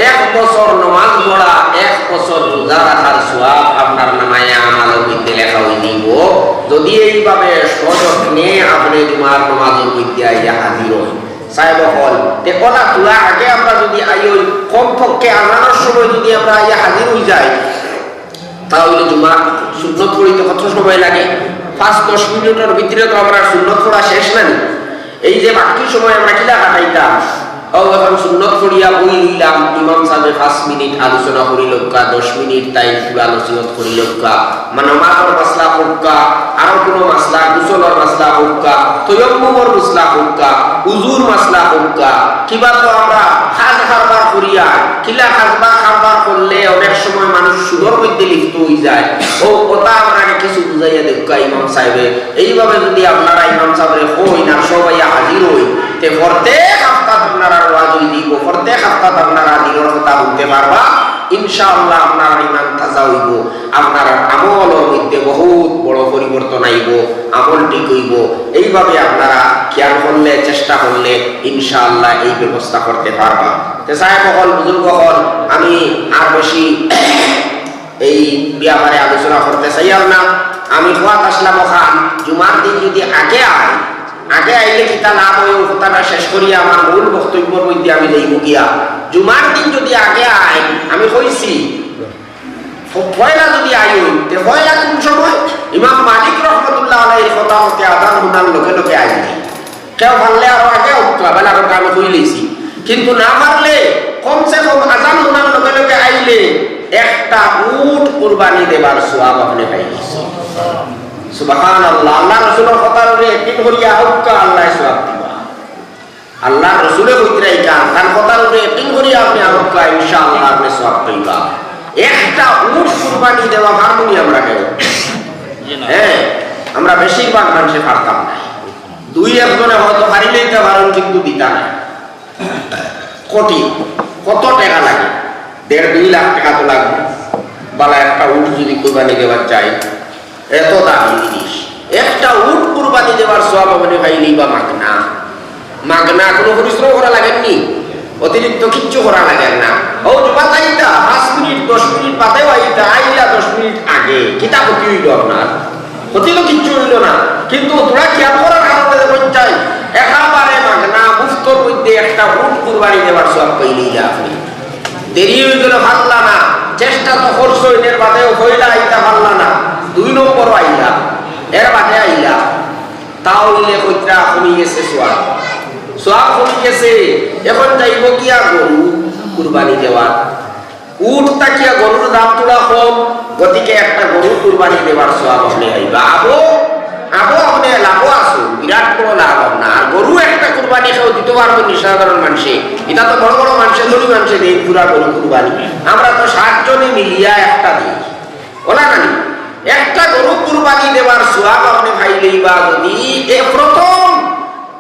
এক বছর নামাজ পড়া, এক বছর রোজা রাখার সওয়াব আপনার নামায়ে আমালর মধ্যে লেখা অইযিবো। যুদি এইভাবে সযত্নে আপনে জুমার নামাজর মধ্যে আইয়া হাজির অইন, সাহেব অকল, তে অলা তুলা আগে আমরা যুদি আইয়া, কমপক্ষে আজানর সময় যুদি আমরা আইয়া হাজির অইযাই, তাইলে জুমার সুন্নত পড়িতে কত সময় লাগে? পাঁচ দশ মিনিটর ভিতরে তো আমরার সুন্নত পড়া শেষ না নি? এই যে বাকি সময় আমরা কিলা কাটাইতাম, অউ এখন সুন্নত পড়িয়া বই রইলাম, ইমাম সাহেবে পাঁচ মিনিট আলোচনা করিলউক্কা, দশ মিনিট তাইন তুলা নসিহত করিলউক্কা, মানে, নামাজর মাসলা কউক্কা, আরো কুনু মাসলা, গোসলর মাসলা কউক্কা, তয়ম্মুমর মাসলা কউক্কা, উজুর মাসলা কউক্কা, কিবা তো আমরা কাজ কারবার করিয়া, কিলা কাজ বা কারবার করলে অনেক সময় মানুষ সুদর মধ্যে লিপ্ত অইযায়, অউ কথা আমরারে কিছু বুঝাইয়া দেউক্কা ইমাম সাহেবে। এইভাবে যুদি আপনারা ইমাম সাহেবরে কইন আর সব আইয়া হাজির অইন, তে প্রত্যেক হাপ্তাত আপনারার ওয়াজ অইযিবো, প্রত্যেক হাপ্তাত আপনারা দিনর কথা হুনতে পারবা। ইনশাআল্লাহ আপনারার ইমান তাজা অইবো, আপনারার আমলর মধ্যে বহুত বড় পরিবর্তন আইবো, আমল ঠিক অইবো। এইভাবে আপনারা খিয়াল করলে, চেষ্টা করলে ইনশাআল্লাহ এই ব্যবস্থা করতে পারবা। তে সাহেব অকল, বুজুর্গ অকল, আমি আর বেশি এই ব্যাপারে আলোচনা করতে চাইয়ার না। আমি কওয়াত আসলাম অখান, জুমার দিন যুদি আগে আয়, আগে আইলে কিতা লাভ অয়, অউ কথাটা শেষ করিয়া আমার মূল বক্তব্যর মধ্যে আমি যাইমু গিয়া। জুমার দিন যুদি আগে আয়, আমি কইছি, প-, পয়লা যুদি আই অই, তে পয়লা কুন সময়? ইমাম মালিক রহমতুল্লাহ আলাইহির কথা মতে আজান হুনার লগে লগে আইলে, কেউ পারলে আরো আগে আউক্কা, বেলা কথা আমি কইলাইছি, কিন্তু না পারলে কমসে কম আজান হুনার লগে লগে আইলে একটা উট কুরবানি দেবার সওয়াব আপনে পাইবা। সুবহানাল্লাহ। আল্লাহ রসুলর কথার উপরে ইয়াকিন করিয়া আউক্কা, আল্লায় সওয়াব দিবা। আল্লাহর রসুলে কইতরা ইখান, তান কথার উপরে ইয়াকিন করিয়া আপনে আউক্কা, ইনশাআল্লাহ আপনে সওয়াব পাইবা। একটা উট কুরবানি দেওয়া পারমু নি আমরা কেউ? জি না। হ্যাঁ, আমরা বেশিরভাগ মানষে পারতাম না। দুই একজনে হয়তো পারিলাইতা পারইন, কিন্তু দিতা না। কঠিন। কত টেকা লাগে? দেড় দুই লাখ টেকা তো লাগবো। বালা একটা উট যুদি কুরবানি দেওয়ার চাই, এত দামি জিনিস। একটা উট কুরবানি দেওয়ার সওয়াব আপনে পাইলেই বা মাগনা। মাগনা, কুনু পরিশ্রম করা লাগের নি, অতিরিক্ত কিচ্ছু করা লাগের না। অউ জুমাত আইতা, পাঁচ মিনিট, দশ মিনিট বাদেও আইতা, আইলা দশ মিনিট আগে, কিতা ক্ষতি অইলো আপনার? ক্ষতি তো কিচ্ছু অইলো না, কিন্তু থুড়া খিয়াল করার কারণে দেখইন চাই, একেবারে মাগনা, মুফতর মধ্যে একটা উট কুরবানি দেওয়ার সওয়াব পাইলাইলা আপনে। দেরি অইগেলো পারলা না, চেষ্টা তো করছো, এর বাদেও পয়লা আইতা পারলা না, দুই নম্বরও আইলা, এর বাদে আইলা, তাও অইলে কইতরা কমি গেছে সওয়াব, সওয়াব কমি গেছে। এখন যাইবো গিয়া গরু কুরবানি দেওয়াত, উট থাকিয়া গরুর দাম থুড়া কম, গতিকে একটা গরু কুরবানি দেওয়ার সওয়াব আপনে পাইবা। আবো, লাভও আপনে লাভও আছইন, বিরাট বড় লাভ আপনার। আর গরু একটা কুরবানি কেউ দিতো পারবো নি সাধারণ মানষে? ইটা তো বড় বড় মানষে, ধনী মানষে দেইন পুরা গরু কুরবানি। আমরা তো সাতজনে মিলিয়া একটা দেই, অলা নানি? একটা গরু কুরবানি দেওয়ার সওয়াব আপনে পাইলেই বা যদি এ প্রথম,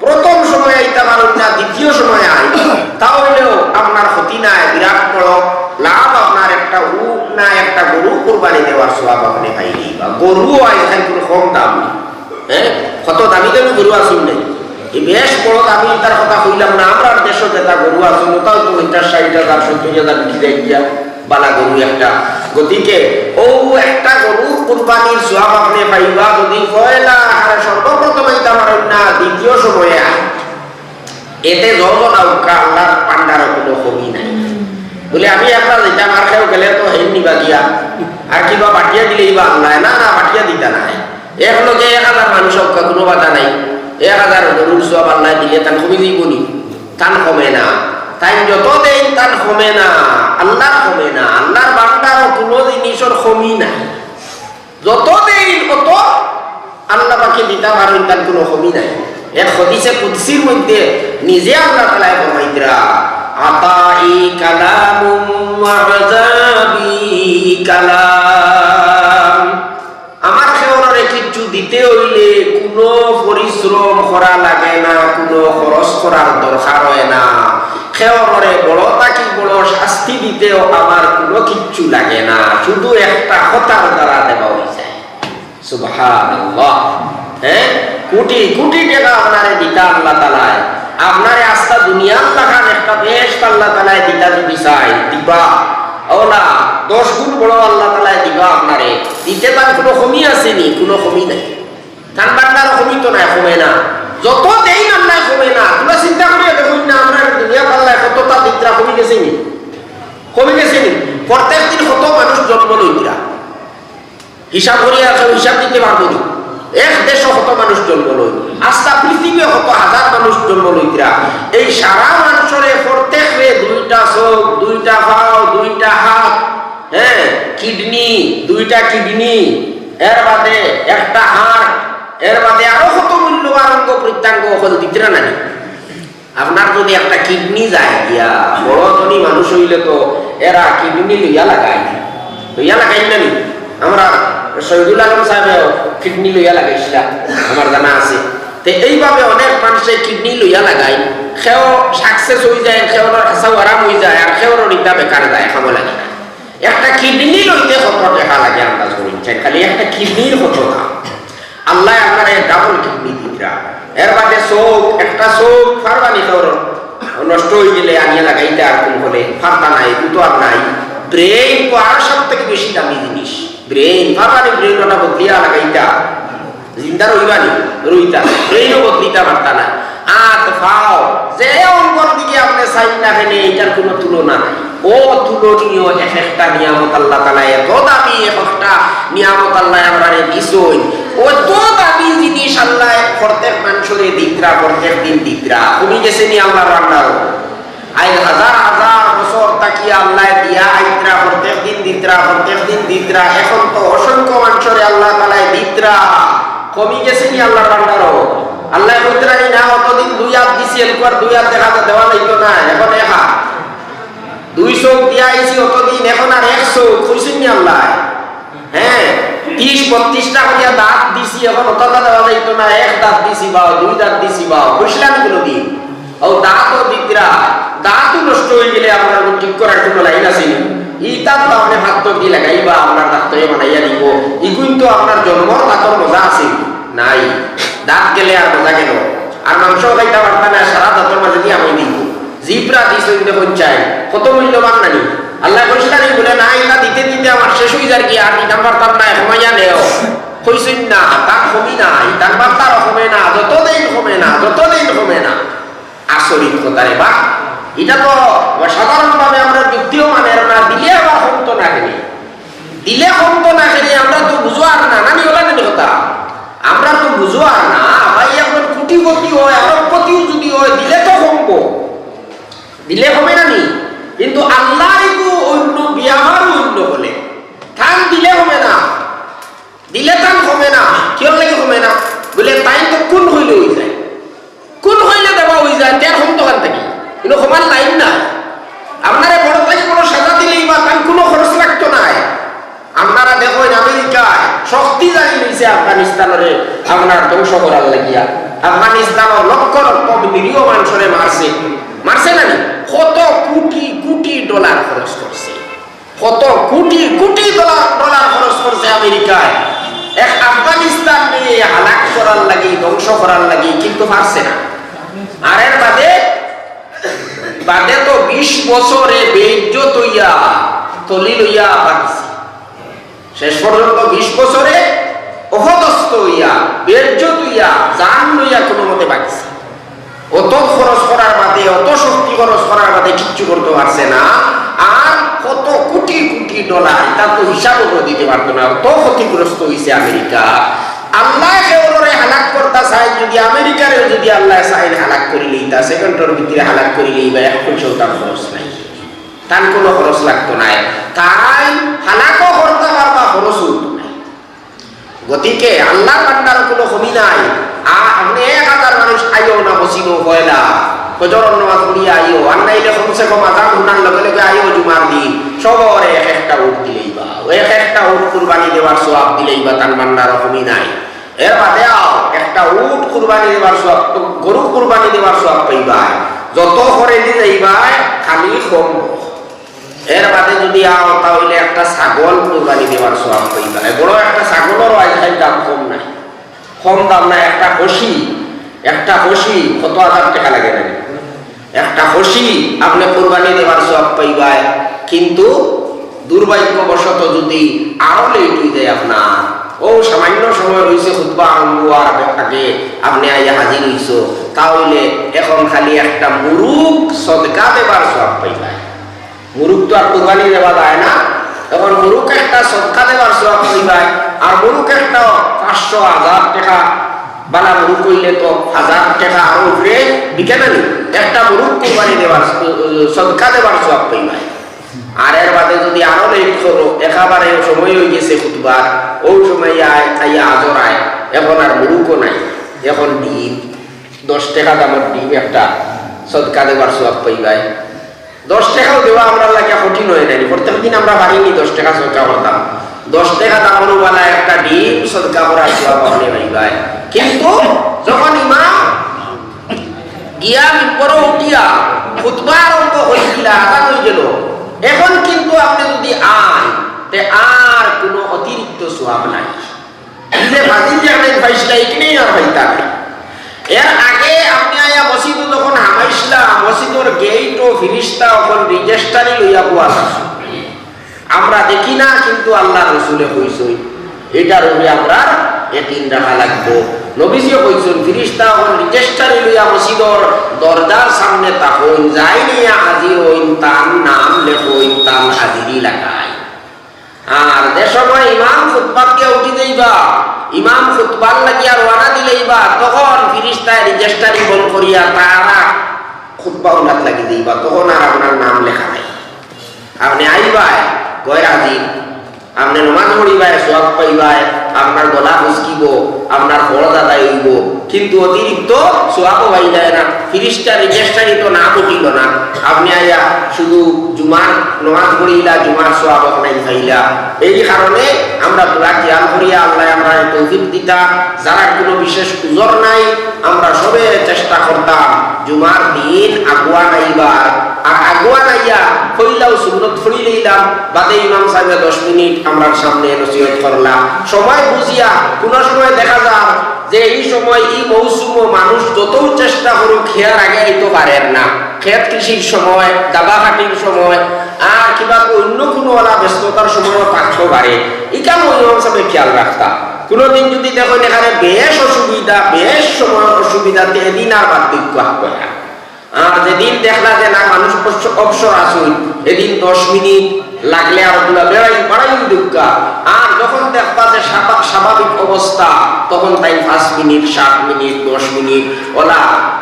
প্রথম সময় আইতা পারইন না, দ্বিতীয় সময় আইন, তা অইলেও আপনার ক্ষতি নাই, বিরাট বড় লাভ আপনার। একটা উট না, একটা গরু কুরবানি দেওয়ার সওয়াব আপনে পাইলেই বা। গরুও আইজকাল কুনু কম দাম নি। হ্যাঁ, কত দামি দামি গরু আছইন নি। ই বেশ বড় দামি, ইতার কথা কইলাম না, আমরার দেশো যেতা গরু আছইন, অতাও তো পঞ্চাশ, ষাইট হাজার, সত্তইর হাজার বিকি যায় গিয়া, বালা গরু একটা। গতিকে অউ একটা গরুর কুরবানির সওয়াব আপনে পাইবা যদি পয়লা আর সর্বপ্রথম আইতা পারইন না, দ্বিতীয় সময়ে আইন। এতে যত না উক্কা আল্লার ভান্ডারো কুনু কমি নাই। বুলে, "আমি একলা যাইতাম, আর কেউ গেলে তো হেইন নিবা গিয়া, আর কিবা বাটিয়া দিলেই বা আল্লায়।" না, না, বাটিয়া দিতা নায়। এক লগে এক হাজার মানুষ উক্কা, কুনু বাধা নাই। এক হাজার গরুর সওয়াব আল্লায় দিলে তান কমি যাইবো নি? তান কমে না। তাইন যত দেইন তান কমে না, আল্লার কমে না। আল্লার ভান্ডারো কুনু জিনিসর কমি নাই। যত দেইন অত আল্লা পাকে দিতা পারইন, তান কুনু কমি নাই। এক হাদিসে কুদসির মধ্যে নিজে আল্লা তাআলায় ফরমাইতরা, "আতাই কালামুন ওয়া আযাবি কালাম।" আমার কেউররে কিচ্ছু দিতে অইলে কুনু পরিশ্রম করা লাগে না, কুনু খরচ করার দরকার অয় না। কেউররে বড় থাকি বড় শাস্তি দিতেও আমার কুনু কিচ্ছু লাগে না, শুধু একটা কথার দ্বারা দেওয়া অইযায়। সুবহানাল্লাহ। হ্যাঁ, কোটি কোটি টেকা আপনারে দিতা আল্লা তাআলায়, আপনারে আস্তা দুনিয়ার লাখান একটা বেহেশত আল্লা তাআলায় দিতা যদি চাইন, দিবা। অলা দশ গুণ বড় আল্লা তাআলায় দিবা আপনারে। দিতে তান কুনু কমি আছে নি? কুনু কমি নাই। তান ভান্ডারো কমি তো নাই, কমে না। যত দেইন আল্লায় কমে না। তুমরা চিন্তা করিয়া দেখইন না, আমরার দুনিয়াত আল্লায় কততা দিতরা, কমি গেছে নি? কমি গেছে নি? প্রত্যেক দিন কত মানুষ জন্ম লইতরা? হিসাব করিয়া কেউ হিসাব দিতে পারবো নি? এক দেশো কত মানুষ জন্ম লয়, আস্তা পৃথিবীও কত হাজার মানুষ জন্ম লইতরা। এই সারা মানষরে প্রত্যেকরে দুইটা চউখ, দুইটা পাও, দুইটা হাত, হ্যাঁ, কিডনি, দুইটা কিডনি, এর বাদে একটা হার্ট, এর বাদে আরো কত মূল্যবান অঙ্গ প্রত্যঙ্গ অকল দিতরা নানি? আপনার যদি একটা কিডনি যায় গিয়া, বড় ধনী মানুষ অইলে তো এরা কিডনি লইয়া লাগাইন। লইয়া লাগাইন না নি? আমরার শহীদুল আলম সাহেবেও কিডনি লইয়া লাগাইছিলা, আমার জানা আছে। তে এইভাবে অনেক মানষে কিডনি লইয়া লাগাইন। কেউ success অইযায়, কেউর হাছাউ আরাম অইযায়, আর কেউর ইটা বেকার যায়, কামো লাগে না। একটা কিডনি লইতে কত টেকা লাগে আন্দাজ করিন চাইন, খালি একটা কিডনির কত দাম। আল্লায় আমরারে ডাবল কিডনি দিতরা। এর বাদে চউখ, একটা চউখ পারবা নি কেউর নষ্ট অইগেলে আনিয়া লাগাইতা, আর কুন হলে পারতা নায়, এগু তো আর নাই। ব্রেইন তো আরো সব থাকি বেশি দামি জিনিস। ব্রেইন, পারবা নি ব্রেইন অটা বদলিয়া লাগাইতা? জিন্দা রইবা নি? রইতা। ব্রেইনও বদলিতা পারতা না। আত, পাও, যে অঙ্গর দিকে আপনে চাইন না কেনে, ইটার কুনু তুলনা নাই। অতুলনীয় এক একটা নিয়ামত আল্লাহ তাআলায়, এত দামি এক একটা নিয়ামত আল্লায় আমরারে দিছইন। অত দামি জিনিস আল্লায় প্রত্যেক মানষরে দিতরা, প্রত্যেক দিন দিতরা। কমি গেছে নি আল্লাহর ভান্ডারো? আইজ হাজার হাজার বছর থাকি আল্লায় দিয়া আইতরা, প্রত্যেক দিন দিতরা, প্রত্যেক দিন দিতরা। এখন তো অসংখ্য মানষরে আল্লাহ তাআলায় দিতরা। কমি গেছে নি আল্লাহর ভান্ডারো? আল্লায় কইতরা নি না, অতদিন দুই আত দিছি, এরপর দুই আত দেখা যায় দেওয়া যাইতো না, এখন এক আত। দুই চউখ দিয়া আইছি অতদিন, এখন আর এক চউখ, কইছইন নি আল্লায়? হ্যাঁ, ত্রিশ বত্রিশটা করিয়া দাঁত দিছি, এখন অতটা দেওয়া যাইতো না, এক দাঁত দিছি বাও, দুই দাঁত দিছি বাও, কইছিলা নি কুনুদিন? অউ দাঁতও দিতরা, দাঁতও নষ্ট অইগেলে আপনার ঠিক করার কুনু লাইন আছে নি? ইতা তো আপনে পাত্তর দি লাগাইবা, আপনার ডাক্তরে বানাইয়া দিবো, ইগুইন তো আপনার জন্মর দাঁতর মজা আছে নি? নাই। দাঁত গেলে আর মজা গেল, আর মাংস খাইতা পারতা না, সারা দাঁতর মাঝে দিয়া আমি দিব। জিব্রা দিছইন দেখইন চাইন, কত মূল্যবান নানি? আল্লায় কইছইন নানি বুলে, "না, ইটা দিতে দিতে আমার শেষ অইযার গি, আর দিতাম পারতাম না, কমাইয়া নেও।" কইছইন না, তার কমি নাই, তার বান্দারও কমে না, যত দিন কমে না, যত দিন কমে না। আচরিত কথা রে বা, ইটা তো সাধারণভাবে আমরার যুক্তিও মানের না, দিলে আবার কমতো না কেনে? দিলে কমতো না কেনে? আমরা তো বুঝো আর না, নানি ওলা নানি কথা? আমরা তো বুঝো আর না, ভাই, একজন কোটিপতি অয়, আরবপতিও যদি অয়, দিলে তো কমবো, দিলে কমে না নি? কিন্তু আল্লাহ একটু অন্য, বিয়ামার অন্য বলে, তান দিলে কমে না, দিলে তান কমে না। কিয়র লাগি কমে না? ইনো ক্ষমার লাইন না। আপনারে বড় থাকি বড় সাজা দিলেইবা, তান কুনু খরচ লাগতো নায়। আপনারা দেখইন, আমেরিকায় শক্তি জানি লইছে আফগানিস্তানরে আপনার ধ্বংস করার লাগিয়া। আফগানিস্তানর লক্ষ লক্ষ নিরীহ মানুষরে মারছে, মারছে না নি? কত কোটি কোটি ডলার খরচ করছে, কত কোটি কোটি ডলার, ডলার খরচ করছে আমেরিকায় এক আফগানিস্তানরে হালাক করার লাগি, ধ্বংস করার লাগি, কিন্তু পারছে না। আর এর বাদে, বাদে তো বিশ বছরে বেইজ্জত অইয়া তলি লইয়া বাগিছে। শেষ পর্যন্ত বিশ বছরে অপদস্থ অইয়া, বেইজ্জত অইয়া, জান লইয়া কুনুমতে বাগিছে। অত খরচ করার বাদে, অত শক্তি খরচ করার বাদে কিচ্ছু করতে পারছে না। আর কত কোটি কোটি ডলার, ইটা তো হিসাবও দিতে পারতো না, অত ক্ষতিগ্রস্ত অইছে আমেরিকা। আল্লায় কেউরে হালাক করতা চাইন, যদি আমেরিকারে যদি আল্লায় চাইন হালাক করিলিতা, সেকেন্ডর ভিতরে হালাক করিলিবা, এক পয়সাও তার খরচ নাই, তান কুনু খরচ লাগতো নায়। তাইন হালাকও করতা পারবা, খরচও অইতো নায়। গতিকে আল্লার বান্দার কুনু কমি নাই। আর আপনে এক হাজার মানুষ আইও না মসজিদো পয়লা, ফজরর নামাজ পড়িয়া আইও, আর নাইলে কমসে কম আজান হুনার লগে লগে আইও জুমার দিন, সবরে এক একটা উট দিলেইবা, এক একটা উট কুরবানি দেওয়ার সওয়াব দিলেইবা, তান বান্দার কমি নাই। এর বাদে আও, একটা উট কুরবানি দেওয়ার সওয়াব, গরু কুরবানি দেওয়ার সওয়াব পাইবা। যত করেদি যাইবা, খালি কম। এর বাদে যদি আও, তাহলে একটা ছাগল কুরবানি দেওয়ার সওয়াব পাইবা। বড় একটা ছাগলরও আজকাল দাম কম নাই, কম দাম না। একটা খাসি, একটা খাসি কত হাজার টেকা লাগে না? একটা খাসি আপনে কুরবানি দেওয়ার সওয়াব পাইবা, কিন্তু দুর্ভাগ্যবশত যদি আরো লেট অই যায় আপনার, অউ সামান্য সময় রইছে খুতবা আরম্ভ অওয়ার আগে আপনে আইয়া হাজির অইছো, তাহলে এখন খালি একটা মুরুগ সদকা দেবার সওয়াব পাইবা। মুরুগ তো আর কুরবানি দেওয়া যায় না, এখন মুরুগ একটা সদকা দেবার সওয়াব পাইবা। আর মুরুগ একটা পাঁচশো, হাজার টেকা, বালা মুরুগ অইলে তো হাজার টেকা আরো উপরে বিকে না নি? একটা মুরুগ কুরবানি দেবার, সদকা দেবার সওয়াব পাইবা। আর এর বাদে যদি আরো লেট করো, একেবারে সময় অই গেছে খুতবার, অউ সময় আয়, আইয়া আজর আয়, এখন আর মুরুগও নাই, এখন ডিম, দশ টেকা দামর ডিম একটা সদকা দেবার সওয়াব পাইবা। দশ টেকাও দেওয়া আমরার লাগিয়া কঠিন অয় নানি, প্রত্যেক দিন আমরা পারি নি দশ টেকা সদকা করতাম। দশ টেকা দামর বালা একটা ডিম সদকা করার সওয়াব আপনে পাইবা। কিন্তু যখন ইমাম গিয়া মিম্বরো উঠিয়া খুতবা আরম্ভ করিলিলা, আজান অই গেল, এখন কিন্তু আপনে যদি আইন, তে আর কুনু অতিরিক্ত সওয়াব নাই। ইলে ফাজিল যেখানে পাইছলা, ইখানেই আর পাইতা না। এর আগে আপনে আইয়া মসজিদো যখন হামাইছলা, মসজিদর গেইটো ফিরিস্তা অকল রেজিস্টারি লইয়া বওয়া আছে। আমরা দেখি না, কিন্তু আল্লার রসুলে কইছইন, ইটার উপরে আমরার ইয়াকিন রাখা লাগবো। নবীজিয়ে কইছইন, ফিরিস্তা অকল রেজিস্টারি লইয়া মসজিদর দরজার সামনে থাকইন, যাইন আইয়া হাজির অইন, তান নাম লেখইন, তান হাজিরি লাগাইন। আর যে সময় ইমাম খুতবাত দিয়া উঠি যাইবা, ইমাম খুতবার লাগিয়া রওয়ানা দিলাইবা, তখন ফিরিস্তায় রেজিস্টারি বন্ধ করিয়া তারা খুতবা হুনাত লাগি যাইবা, তখন আর আপনার নাম লেখা নাই। আপনে আইবায়, গয়র হাজির, আপনে নমাজ পড়িবায়, সওয়াব পাইবায়, আপনার গলা খুশকিবো, আপনার ফরজ আদায় অইবো, কিন্তু অতিরিক্ত সওয়াবও পাইলায় না। ফিরিস্তা রেজিস্টারি তো নাম উঠিল না। আপনে আইয়া শুধু জুমার নমাজ পড়িলা, জুমার সওয়াব আপনাইন পাইলা। এই কারণে আমরা পুরা খেয়াল করিয়া আল্লায় আমরারে তৌফিক দিতা। যারার কুনু বিশেষ উজর নাই, আমরা সবে চেষ্টা করতাম জুমার দিন আগুয়ান আইবার, আর আগুয়ান আইয়া পয়লাউ সুন্নত পড়ি লইলাম, বাদে ইমাম সাবে দশ মিনিট আমরার সামনে নসিহত করলা। সময় বুঝিয়া, কুনু সময় দেখা যার যে ই সময়, ই মৌসুমো মানুষ যতউ চেষ্টা করুক, খেয়ার আগে আইতো পারের না। খেত কৃষির সময়, দাবা কাটির সময়, আর কিবা অইন্য কুনু ওলা ব্যস্ততার সময়ও থাকতো পারে। ইখান ইমাম সাবে খেয়াল রাখতা। কুনুদিন যদি দেখইন এখানে বেশ অসুবিধা, বেশ সময় অসুবিধা, তে এদিন আর বাদ দিউক্কা কইয়া। আর যেদিন দেখলা যে না, মানুষ অবস-, অবসর আছইন, এদিন দশ মিনিট লাগলে আর ওগুলা বেড়াই, বাড়াই দিউক্কা। আর যখন দেখবা যে স্বাভা-, স্বাভাবিক অবস্থা, তখন তাইন পাঁচ মিনিট, সাত মিনিট, দশ মিনিট, ওলা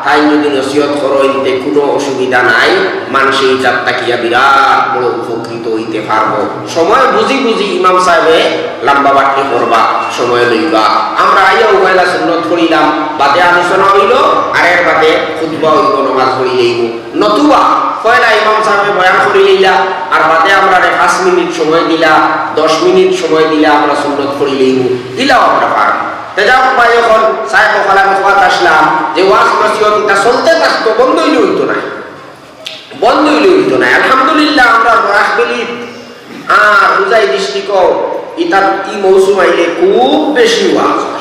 তাইন যদি নসিহত করইন, তে কুনু অসুবিধা নাই। মানষে ইতার থাকিয়া বিরাট বড় উপকৃত অইতে পারবো। সময় বুঝি বুঝি ইমাম সাহেবে লম্বা বাটনি করবা, সময় লইবা। আমরা আইয়া উবাইলা সুন্নত পড়িলাম, বাদে আলোচনা অইলো, আর এর বাদে খুতবা অইবো, নমাজ পড়ি লইবো। নতুবা পয়লা ইমাম সাহেবে বয়ান করি লইলা, আর বাদে আমরারে পাঁচ মিনিট সময় দিলা, দশ মিনিট সময় দিলা, আমরা সুন্নত পড়ি লইমু, ইলাও আমরা পারি। তে যাও ভাই, অখন সাহেব অকল আমি কওয়াত আসলাম যে ওয়াজ নসিহত ইটা চলতে থাকতো, বন্ধ অইলে অইতো নায়, বন্ধ অইলে অইতো নায়। আলহামদুলিল্লাহ, আমরা বরাকভ্যালি আর হোজাই ডিস্ট্রিক্টও ইতার ই মৌসুম আইলে খুব বেশি ওয়াজ অয়।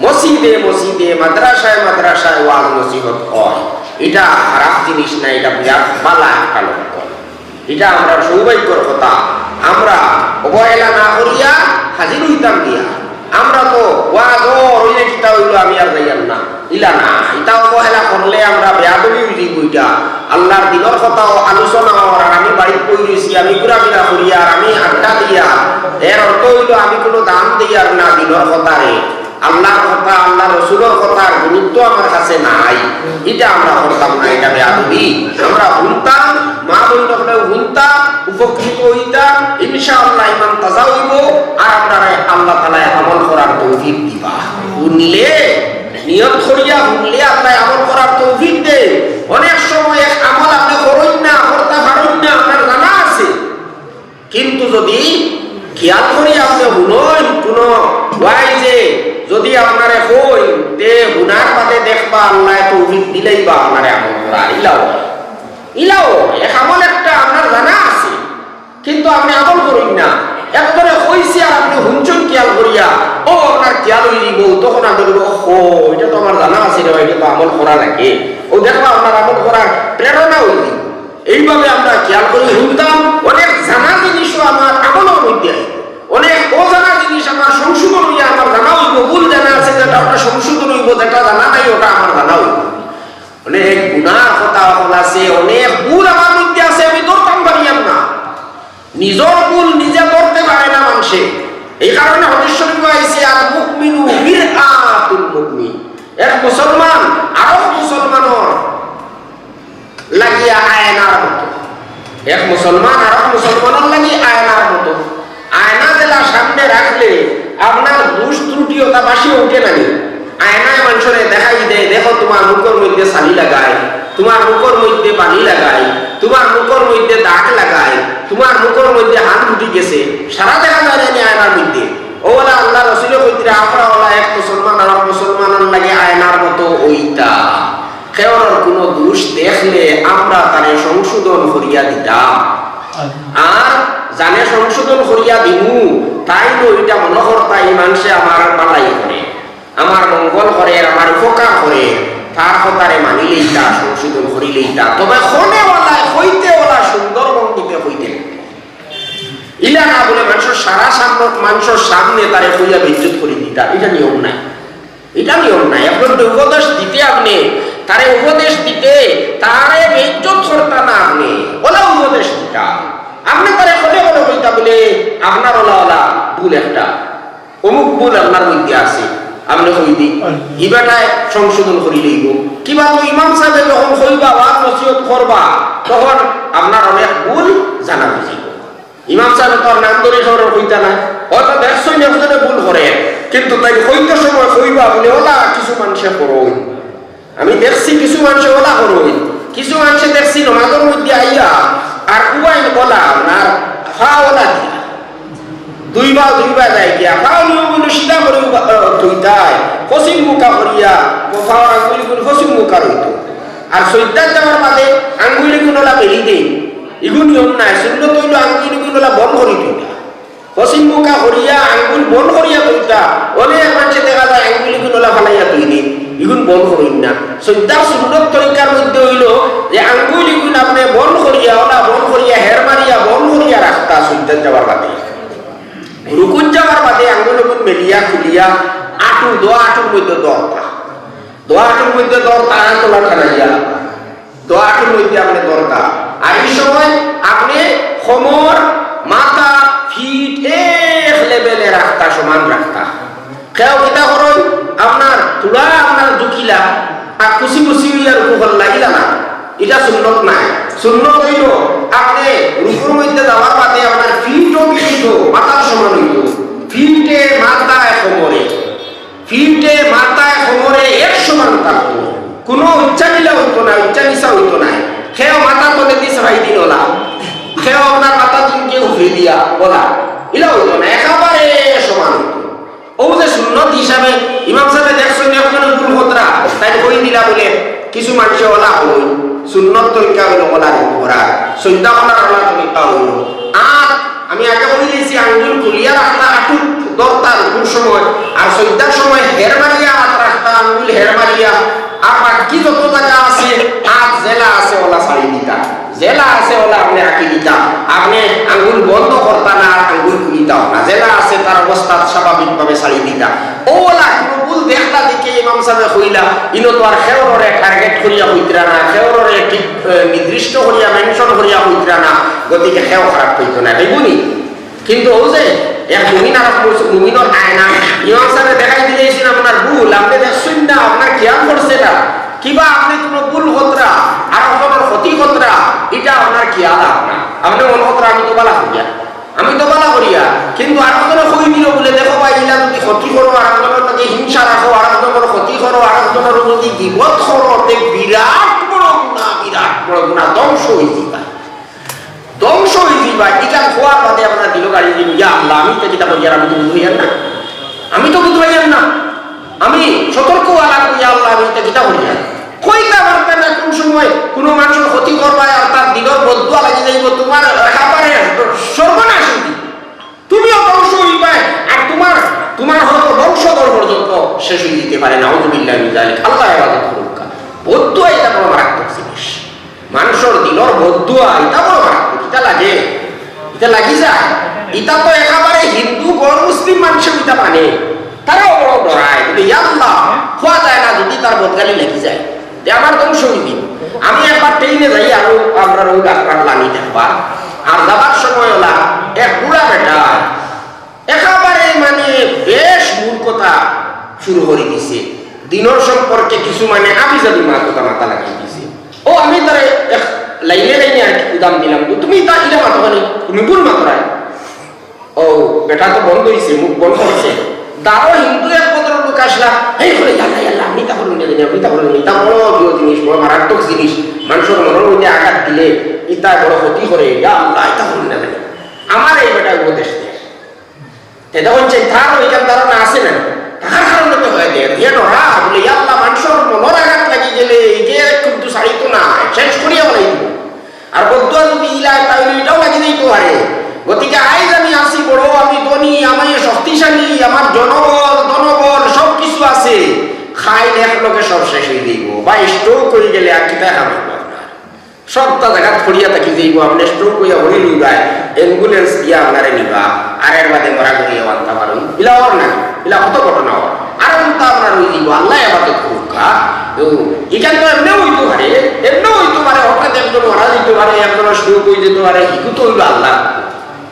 মসজিদে মসজিদে, মাদ্রাসায় মাদ্রাসায় ওয়াজ নসিহত অয়। ইটা খারাপ জিনিস না, ইটা বিরাট ভালা একটা লক্ষণ। ইটা আমরার সৌভাগ্যর কথা। আমরা অবহেলা না করিয়া হাজির অইতাম গিয়া। আমরা তো ওয়াজ অইলে কিতা অইলো, আমি আর যাইয়ার না, ইলা না। ইটা অবহেলা করলে আমরা বেয়াদবি অইযিবো। ইটা আল্লার দ্বীনর কথাও আলোচনা অর, আর আমি বাড়িত বই রইছি, আমি ঘুরাফিরা করিয়ার, আমি আড্ডা দিয়ার, এর অর্থ অইলো আমি কুনু দাম দিয়ার না দ্বীনর কথারে। আল্লার কথা, আল্লার রসুলর কথার গুরুত্ব আমার কাছে নাই, ইটা আমরা করতাম না, ইটা বেয়াদবি। আমরা হুনতাম, মা বইন অকলেও হুনতা, উপকৃত অইতা, ইনশাআল্লাহ ইমান তাজা অইবো, আর আমরারে আল্লাহ তাআলায় আমল করার তৌফিক দিবা। হুনলে, নিয়ত করিয়া হুনলে আল্লায় আমল করার তৌফিক দেইন। অনেক সময় এক আমল আপনে করইন না, করতা পারইন না, আপনার জানা আছে, কিন্তু যদি খিয়াল করি আপনে হুনইন, কুনু ওয়াইজে যদি আপনারে কইন, তে হুনার বাদে দেখবা আল্লায় তৌফিক দিলাইবা আপনারে আমল করার। ইলাও, ইলাও এক আমল একটা আপনার জানা আছে, কিন্তু আপনে আমল করইন না। একজনে কইছে আর আপনে হুনছইন খিয়াল করিয়া, অউ আপনার খিয়াল অইযিবো, তখন আপনে কইবা, "ও, ইটা তো আমার জানা আছে রে ভাই, ইটা তো আমল করা লাগে।" অউ দেখবা আপনার আমল করার প্রেরণা অইযিবো। এইভাবে আমরা খিয়াল করি হুনতাম, অনেক জানা জিনিসও আমার আমলর মধ্যে আইবো, অনেক অজানা জিনিস আমার সংশোধন অইয়া আমার জানা অইবো, ভুল জানা আছে যেটা, ওটা সংশোধন অইবো, যেটা জানা নাই ওটা আমার জানা অইবো। অনেক গুনার কথা অকল আছে, অনেক ভুল আমার মধ্যে আছে, আমি ধরতাম পারিয়ার না। নিজর ভুল নিজে ধরতে পারে না মানষে। এই কারণে হাদিস শরীফো আইছে, "আল মুমিনু মিরআতুল মুমিন।" এক মুসলমান আরক মুসলমানর লাগিয়া আয়নার মতো। এক মুসলমান আরক মুসলমানর লাগি আয়নার মতো। আয়না যেলা সামনে রাখলে আপনার দুষ ত্রুটি ওটা বাসিয়া উঠে না নি? আয়নায় মানষরে দেখাই দেয়, "দেখো, তুমার মুখর মধ্যে ছালি লাগায়, তুমার মুখর মধ্যে পানি লাগায়, তুমার মুখর মধ্যে দাগ লাগায়, তুমার মুখর মধ্যে হান ফুটি গেছে।" সারা দেখা যায় না নি আয়নার মধ্যে? অউ ওলা আল্লার রসুলে কইতরা, আমরা ওলা এক মুসলমান আরক মুসলমানর লাগি আয়নার মতো অইতা। কেউর কুনু দুষ দেখলে আমরা তারে সংশোধন করিয়া দিতাম। আর যানে সংশোধন করিয়া দিমু, তাইন ইটা মনো করতা ই মানষে আমার ভালাই করে, আমার মঙ্গল করে, আমার উপকার করে, তার কথারে মানি লইতা, সংশোধন করি লইতা। তবে কইতে ওলা, কইতে ওলা সুন্দর ভঙ্গিতে কইতে। ইলা না বলে মানষর সারা সামনে, মানষর সামনে তারে কইয়া বেইজ্জত করি দিতা, ইটা নিয়ম নায়। ইটা নিয়ম নায়। একজনরে উপদেশ দিতে আপনে, তারে উপদেশ দিতে, তারে বেইজ্জত করতা না আপনে, ওলা উপদেশ দিতা। আপনে তারে কইলে কইলে কইতা বুলে, "আপনার ওলা ওলা ভুল একটা, অমুক ভুল আপনার মধ্যে আছে, আপনে কই দি, ই বেটায় সংশোধন করি লইবো।" কিবা তো ইমাম সাহেবে যখন কইবা, ওয়াজ নসিহত করবা, তখন আপনার অনেক ভুল জানা বুঝিবো। ইমাম সাহেবে তো আর নাম ধরি কেউরে কইতা নায়। হয়তো দেখছইন একজনে ভুল করে, কিন্তু তাইন কইতে সময় কইবা বুলে, "ওলা কিছু মানষে করইন। আমি দেখছি কিছু মানষে ওলা করইন। কিছু মানষে দেখছি নমাজর মধ্যে আইয়া আর উবাইন ওলা, আপনার পা ওলা দিয়া। দুইবা, দুইবা যায় গিয়া, পা নিয়ম অইলো সিধা করি উবা-, আহ, থইতায়। পশ্চিম মুখা করিয়া, পাওর আঙ্গুলগুন পশ্চিম মুখা রইতো। আর সইজদাত যাওয়ার বাদে আঙ্গুলগুন ওলা মেলি দেইন।" ইগুন নিয়ম নায়, সুন্নত অইলো আঙ্গুলগুন ওলা বন্ধ করি থইতা। পশ্চিম মুখা করিয়া আঙ্গুল বন্ধ করিয়া থইতা। অনেক মানষে দেখা যায় আঙ্গুলগুন ওলা ফালাইয়া থই দেইন, ইগুন বন্ধ করইন না। সইজদার সুন্নত তরিকার মধ্যে অইলো যে আঙ্গুলগুন আপনে বন্ধ করিয়া, ওলা বন্ধ করিয়া, হের মারিয়া বন্ধ করিয়া রাখতা সইজদাত যাওয়ার বাদে। রুকুত যাওয়ার বাদে আঙ্গুলগুন মেলিয়া খুলিয়া আটু, দোয়া আটুর মধ্যে ধরতা। দোয়া আটুর মধ্যে ধরতা, আঙ্গুল টানাইয়া। দোয়া আটুর মধ্যে আপনে ধরতা। আর ই সময় আপনে কোমর, মাথা, ফিট এক লেভেলে রাখতা, সমান রাখতা। কেউ কিতা করইন, আপনার থুড়া আপনার ঝুকিলা, আর খুশি খুশি অইয়া রুকু করলা, ইলা না। ইটা সুন্নত নায়। সুন্নত অইলো, আপনে রুকুর মধ্যে যাওয়ার বাদে আপনার ফিটও ফিট অইতো, মাথার সমান অইতো। ফিটে মাথায় কোমরে, ফিটে মাথায় কোমরে এক সমান থাকতো। কুনু উচ্চা নিলা অইতো না, উচ্চা নিচা অইতো না। কেউ মাথা তলেদি ছাড়াই দিন ওলা, কেউ আপনার মাথা তিনকে উফরে দিয়া ওলা, ইলা অইতো না, একেবারে সমান অইতো। অউ যে সুন্নত হিসাবে ইমাম সাবে দেখছইন একজনে ভুল কররা, তাইন কই দিলা বুলে, কিছু মানষে ওলা কইন, সুন্নত তরিকা অইলো ওলা রুকু করা, সইজদা করার ওলা তরিকা অইলো। আর আমি আগে কইলিছি, আঙ্গুল খুলিয়া রাখতা, আটুত ধরতা রুকুর সময়, আর সইজদার সময় হের মারিয়া আত রাখতা, আঙ্গুল হের মারিয়া, আর বাকি যত জাগা আছে, আত যেলা আছে ওলা ছাড়ি দিতা। যেলা আছে ওলা আপনে রাখি দিতা, আপনে আঙ্গুল বন্ধ করতা না, আর আঙ্গুল খুলিতাও না। যেলা আছে তার অবস্থা স্বাভাবিকভাবে ছাড়ি দিতা। অউ ওলা কুনু ভুল দেখলা দেখি ইমাম সাবে কইলা, ইনো তো আর কেউররে টার্গেট করিয়া কইতরা না, কেউররে ঠিক, এ, নির্দিষ্ট করিয়া, মেনশন করিয়া কইতরা না, গতিকে কেউ খারাপ কইতো না, দেখবনি? কিন্তু অউ যে এক মুমিন আর এক মুস-, মুমিনর আয়না, ইমাম সাবে দেখাই দিলাইছইন আপনার ভুল, আপনে দেখছইন না, আপনার খেয়াল করছে না, কিবা আপনে কুনু ভুল কররা, আর একজনর ক্ষতি কররা, ইটা আপনার খেয়াল আপনার। আপনে মনো কররা আমি তো বালা করিয়া, আমি তো বালা করিয়া, কিন্তু আর একজনে কই দিলো বুলে, দেখো ভাই, ইলা যদি ক্ষতি করো, আর একজনর যদি হিংসা রাখো, আর একজনর ক্ষতি করো, আর একজনর যদি গিবত করো, তে বিরাট বড় গুনা, বিরাট বড় গুনা, ধ্বংস অইযিবা। ধ্বংস অইযিবা, ইখান কওয়ার বাদে আপনার দিলো গালি দিবো, ইয়া আল্লাহ, আমি ইতা কিতা করিয়ার, আমি তো বুঝলাম না, আমি তো বুঝলাম না, আমি সতর্ক অওয়া লাগবো, ইয়া আল্লাহ, আমি ইতা কিতা করিয়ার। কইতা পারতা না কুন সময় কুনু মানষর ক্ষতি করবায় আর তার দিলর বদদুয়া লাগি যাইবো, তুমার একেবারে সর্বনাশ অইযিবো। তুমিও ধ্বংস অইবায়, আর তুমার, তুমার হয়তো বংশধর পর্যন্ত শেষ অইযিতে পারে। নাউজুবিল্লাহি মিন যালিক। আল্লাহ হেফাজত করুক্কা। বদদুয়া ইটা বড় মারাত্মক জিনিস। মানষর দিলর বদদুয়া ইটা বড় মারাত্মক। ইটা লাগে, ইটা লাগি যায়। ইটা তো একেবারে হিন্দু, গর মুসলিম মানষেও ইটা মানে। তারাও বড় ডরায়। কিন্তু ইয়া আল্লাহ, কওয়া যায় না যদি তার বদগালি লাগি যায়। তে আমার ধ্বংস অইযিবো। আমি একবার ট্রেনে যাই, আরো আমরার অউ ডাক্তার লামিত একবার। আর যাবার সময় ওলা এক বুড়া বেটা একেবারে মানে বেশ মূর্খতা শুরু করি দিছে। দিনর সম্পর্কে কিছু মানে আবিজাবি মাত কথা মাতা লাগি দিছে। অউ আমি তারে এক লাইনে লাইনে আর কি উদাম দিলাম, "তুমি ইতা ইলা মাতো কেনে, তুমি ভুল মাতরায়।" অউ বেটা তো বন্ধ অইছে, মুখ বন্ধ অইছে। দারো হিন্দু এক ভদ্রলোক আছলা, হেই কইলে, "ইয়াল্লা, ইয়াল্লা, আমি ইতা করুম না জানি, আমি ইতা করুম না, ইতা বড় জিনিস, বড় মারাত্মক জিনিস, মানষর মনর মধ্যে আঘাত দিলে ইতা বড় ক্ষতি করে, ইয়া আল্লাহ, ইতা করুম না জানি।" আমারে এই বেটায় উপদেশ দেয়। তে তখন যে তার অউ ধারণা আছে না, তার কারণে তো অয় দের, হে ডরা, বুলে, "ইয়াল্লা, মানষর মনর আঘাত লাগি গেলে, ইগে কিন্তু ছাড়িতো না, শেষ করিয়া ফালাইবো।" আর বদদুয়া যদি ইলা, তাইলে ইটাও লাগি যাইতো পারে। গতিকে আইজ আমি আছি বড়, আমি ধনী, আমি শক্তিশালী, আমার জনবল, ধনবল, সব কিছু আছে। কাইল এক লগে সব শেষ অইযিবো। বা stroke অইগেলে আর কিতা কাম অইবো আপনার? সবতা জাগাত পড়িয়া থাকি যাইবো, আপনে stroke অইয়া পড়ি রইবায়, ambulance দিয়া আপনারে নিবা, আর এর বাদে মরা করিয়া আনতা পারো। ইলা অর না, ইলা কত ঘটনা অর। আর উল্টা আপনার অইযিবো, আল্লায় হেফাজত করুক্কা। ইখান তো এমনেও অইতো পারে, এমনেও অইতো পারে, হঠাৎ একজন মারা যাইতো পারে, একজনর stroke অইযিতো পারে, হিগু তো অইলো আল্লাহর হুকুম।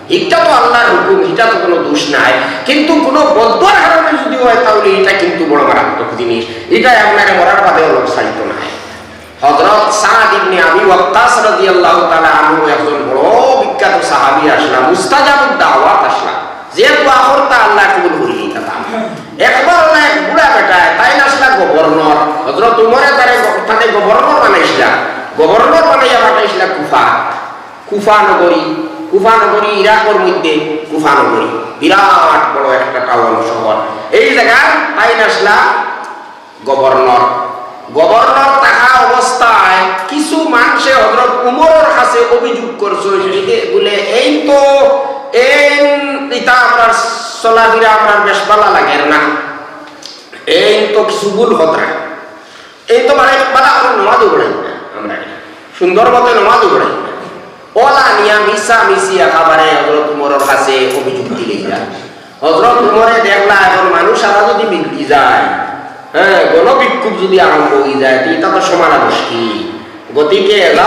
ইটা তো আল্লাহর হুকুম, ইটা তো কুনু দোষ নাই। কিন্তু কুনু বদদুয়ার কারণে যদি অয়, তাইলে ইটা কিন্তু বড় মারাত্মক জিনিস। ইটা আপনারে মরার বাদে অউ ছাড়িতো নায়। হযরত সাদ ইবনে আবি ওয়াক্কাস রাদিয়াল্লাহু তাআলা আনহু একজন বড় বিখ্যাত সাহাবী আছলা, মুস্তাজাবুদ দাওয়াত আছলা। যে দোয়া করতা আল্লায় কবুল করি নিতা। একবার অলা এক বুড়া বেটায়, তাইন আছলা গভর্নর, হযরত উমরে তারে গ-, তারে গভর্নর বানাইছলা, গভর্নর বানাইয়া পাঠাইছলা কুফা, কুফা নগরী, কুফা নগরী ইরাকর মধ্যে কুফা নগরী, বিরাট বড় একটা টাউন শহর। এই জাগার তাইন আছলা গভর্নর। গভর্নর থাকা অবস্থায় কিছু মানষে হযরত উমরর কাছে অভিযোগ করছইন, ইতে বুলে, "এইন তো, এইন ইতা আমরার চলাফিরা আমরার বেশ বালা লাগের না, এইন তো কিছু ভুল কররা, এইন তো মানে বালা করি নমাজও পড়ইন না, আমরারে সুন্দর মতো নমাজও পড়ইন না।" অলা নিয়া মিছা মিছি একেবারে হযরত উমরর কাছে অভিযোগ দিলাইলা। হযরত উমরে দেখলা, এখন মানুষ আরা যদি বিগড়ি যায়, হ্যাঁ, গণবিক্ষোভ যদি আরম্ভ অইযায়, তে ইটা তো সমাধান মুশকিল। গতিকে এলা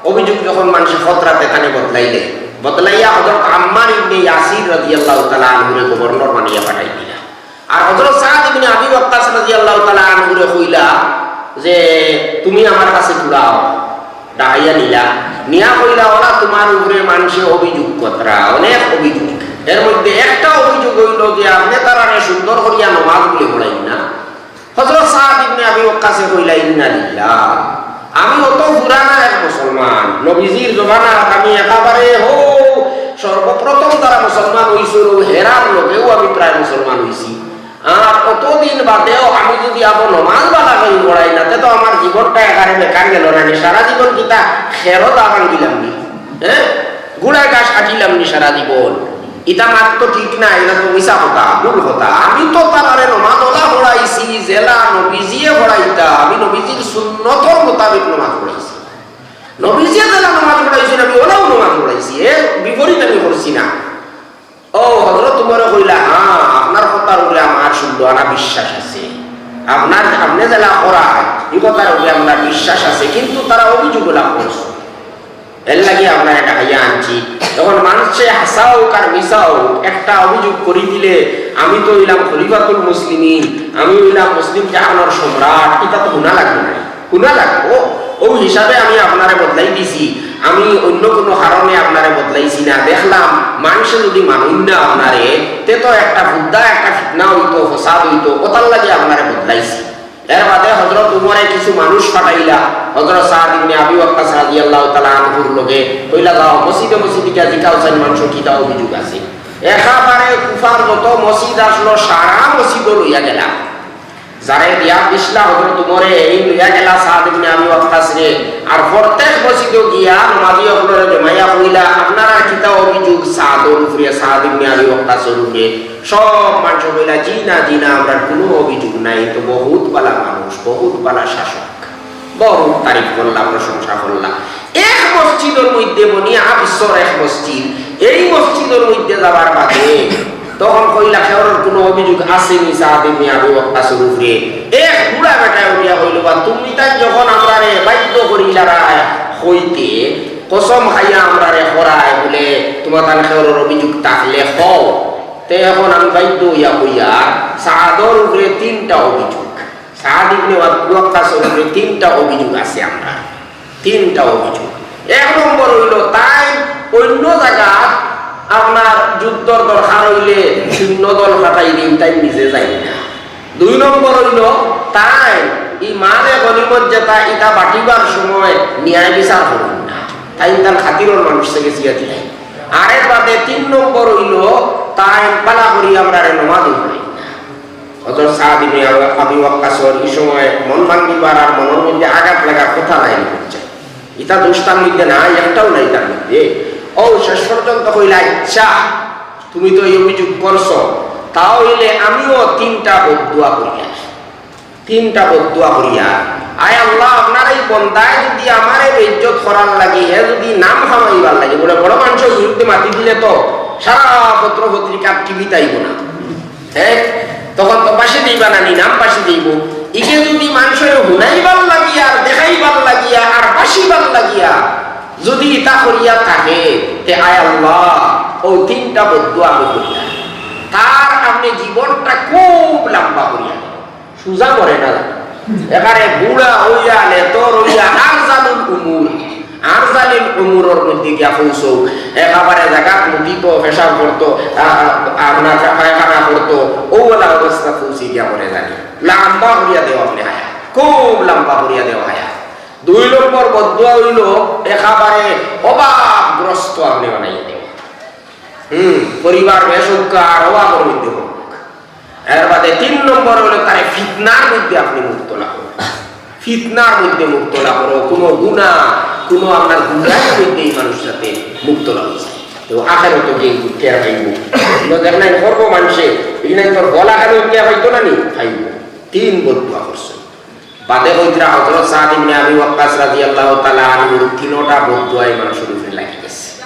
অভিযোগ যখন মানষে কররা, তে তানে বদলাইলে, বদলাইয়া হযরত আম্মার ইবনে ইয়াসির রাদিয়াল্লাহু তাআলা আনহুরে গভর্নর বানাইয়া পাঠাই দিলা। আর হযরত সাদ ইবনে আবি ওয়াক্কাস রাদিয়াল্লাহু তাআলা আনহুরে কইলা যে, "তুমি আমার কাছে কুড়াও।" ডাকাইয়া নিলা, নিয়া কইলা, "ওলা তুমার উপরে মানষে অভিযোগ কররা, অনেক অভিযোগ। এর মধ্যে একটা অভিযোগ অইলো যে আপনে তারারে সুন্দর করিয়া নমাজ বুলে পড়াইন না।" হযরত সাদ ইবনে আবি ওয়াক্কাসে কইলা, "ইন্না লিল্লাহ, আমি অত পুরানা এক মুসলমান, নবীজির জমানাত আমি একেবারে হউ সর্বপ্রথম যারা মুসলমান অইছইন, অউ হেরার লগেউ আমি প্রায় মুসলমান অইছি। আর অতদিন বাদেও আমি যুদি আবো নমাজ বালা করি পড়াই না, তে তো আমার জীবনটা একেবারে বেকার গেলো না নি? সারা জীবন কিতা খেরো দা ভাঙ্গিলাম নি? হ্যাঁ, গুড়ার ঘাস কাটিলাম নি সারা জীবন?" ইতা মাত তো ঠিক না, ইতা তো মিছা কথা, ভুল কথা। আমি তো তারারে নমাজ ওলা পড়াইছি, যেলা নবীজিয়ে পড়াইতা, আমি নবীজির সুন্নতর মোতাবেক নমাজ পড়াইছি। নবীজিয়ে যেলা নমাজ পড়াইছইন, আমি ওলাউ নমাজ পড়াইছি, এর বিপরীত আমি করছি না। ও হযরত উমরে কইলা, "হ্যাঁ, আপনার কথার উপরে আমার সুন্দর আনা বিশ্বাস আছে, আপনার, আপনে যেলা করায়, ই কথার উপরে আপনার বিশ্বাস আছে, কিন্তু তারা অভিযোগ ওলা করছে।" এর লাগি আপনারে ডাকাইয়া আনছি। এখন মানষে হাছা অউক আর মিছা অউক, একটা অভিযোগ করি দিলে, আমি তো অইলাম খলিফাতুল মুসলিমিন, আমি অইলাম মুসলিম জাহানর সম্রাট, ইতা তো হুনা লাগবো না, হুনা লাগবো। অউ হিসাবে আমি আপনারে বদলাই দিছি, আমি অইন্য কুনু কারণে আপনারে বদলাইছি না। দেখলাম মানষে যুদি মানইন না আপনারে, তে তো একটা হুদ্দা একটা ফিতনা অইতো, ফসাদ অইতো, অতার লাগি আপনারে বদলাইছি। এর বাদে হযরত উমরে কিছু মানুষ পাঠাইলা হযরত সাদ ইবনে আবি ওয়াক্কাস রাদিয়াল্লাহু তাআলা আনহুর লগে, কইলা, "যাও, মসজিদে মসজিদে গিয়া জিকাও চাইন মানষর কিতা অভিযোগ আছে।" একেবারে কুফার যত মসজিদ আছলো, সারা মসজিদো লইয়া গেলা। যারে দিয়া দিছলা হযরত উমরে, এই লইয়া গেলা সাদ ইবনে আবি ওয়াক্কাসরে। আর প্রত্যেক মসজিদো গিয়া নমাজি অকলরে জমাইয়া কইলা, "আপনারার কিতা অভিযোগ সাদর উপরে, সাদ ইবনে আবি ওয়াক্কাসর উপরে?" সব মানষে কইলা, "জি না, জি না, আমরার কুনু অভিযোগ নাই, তো বহুত বালা মানুষ, বহুত বালা শাসক।" বহুত তারিফ করলা, প্রশংসা করলা। এক মসজিদর মধ্যে, বনি আবসর এক মসজিদ, এই মসজিদর মধ্যে যাওয়ার বাদে তখন কইলা, "কেউরর কুনু অভিযোগ আছে নি সাদ ইবনে আবি ওয়াক্কাসর উপরে?" এক বুড়া বেটায় উঠিয়া কইলো, "বা তুমি তাইন যখন আমরারে বাধ্য করিলারায় কইতে, কসম খাইয়া আমরারে করায় বুলে তুমরা তান কেউরর অভিযোগ থাকলে কও, তে এখন আমি বাধ্য অইয়া কইয়ার সাদর উপরে তিনটা অভিযোগ।" সাদ ইবনে ওয়াক-, ওয়াক্কাসর উপরে তিনটা অভিযোগ আছে আমরার, তিনটা অভিযোগ। এক নম্বর অইলো, তাইন অইন্য জাগাত আপনার যুদ্ধর দরকার অইলে সৈন্য দল পাঠাই দিন, তাইন নিজে যাইন না। দুই নম্বর অইলো, তাইন ই মালে গনিমত যেটা, ইটা বাটিবার সময় ন্যায় বিচার করইন না, তাইন তান খাতিরর মানুষ থাকি জিয়া দিলাই। আর এর বাদে তিন নম্বর অইলো, তাইন বালা করি আমরারে নমাজ পড়াইন না। হযরত সাদ ইবনে আবু, আবি ওয়াক্কাসর ই সময় মন ভাঙ্গিবার আর মনর মধ্যে আঘাত লাগার কথা নাই বুঝছে। ইটা দোষ তার মধ্যে নাই, একটাও নাই তার মধ্যে। ও শেষ পর্যন্ত কইলা, "আচ্ছা, তুমি তো এই অভিযোগ করছো, তা অইলে আমিও তিনটা বদদোয়া করিয়ার, তিনটা বদদোয়া করিয়ার। আয় আল্লাহ, আপনার এই বন্দায় যুদি আমারে বেইজ্জত করার লাগি, হে যুদি নাম কামাইবার লাগি, বুলে বড় মানষর বিরুদ্ধে মাতি দিলে তো সারা পত্র পত্রিকা, টিভিত আইবো না।" হ্যাঁ, তখন তো ফাঁসি দিবা না নি, নাম ফাঁসি দিবো। ইগে যুদি মানষরে হুনাইবার লাগিয়া আর দেখাইবার লাগিয়া আর ফাঁসিবার লাগিয়া যুদি ইতা করিয়া থাকে, তে আয় আল্লাহ, ও তিনটা বদদোয়া আমি করিয়ার। তার আপনে জীবনটা খুব লম্বা করিয়া দেন। সুজা মরে না। একেবারে বুড়া অইয়া, লেতর অইয়া, আরজালুল উমুর। আরজালিল উমুরর মধ্যে গিয়া পৌঁছউক, একেবারে জাগাত মুতিতো, পেশাব করতো, আ, আ, আপনার পায়খানা করতো, অউ অলা অবস্থা পৌঁছি গিয়া মরে যাইন। লম্বা করিয়া দেও আপনে হায়াত, খুব লম্বা করিয়া দেও হায়াত। দুই নম্বর বদদোয়া অইলো, একেবারে অভাবগ্রস্ত আপনে বানাইয়া দেও। হুম, পরিবার বেসুখা আর অভাবর মধ্যে পড়ুক। এর বাদে তিন নম্বর অইলো তারে ফিতনার মধ্যে আপনে মুক্ত না করো, ফিতনার মধ্যে মুক্ত না করো, কুনু গুনা, কুনু আপনার গুমরাহির মধ্যে ই মানুষ যাতে মুক্ত না অইযায়। তো আখেরাতো গিয়া টের পাইবো। ইনো দেখলাইন করবো মানষে, ইনো তোর গলা খালি উঠিয়া পাইতো না নি? পাইবো। তিন বদদোয়া করছে। বাদে কইতরা হযরত সাদ ইবনে আবি ওয়াক্কাস রাদিয়াল্লাহু তাআলা আনহুর তিনোটা বদদোয়াই মানষর উপরে লাগি গেছে।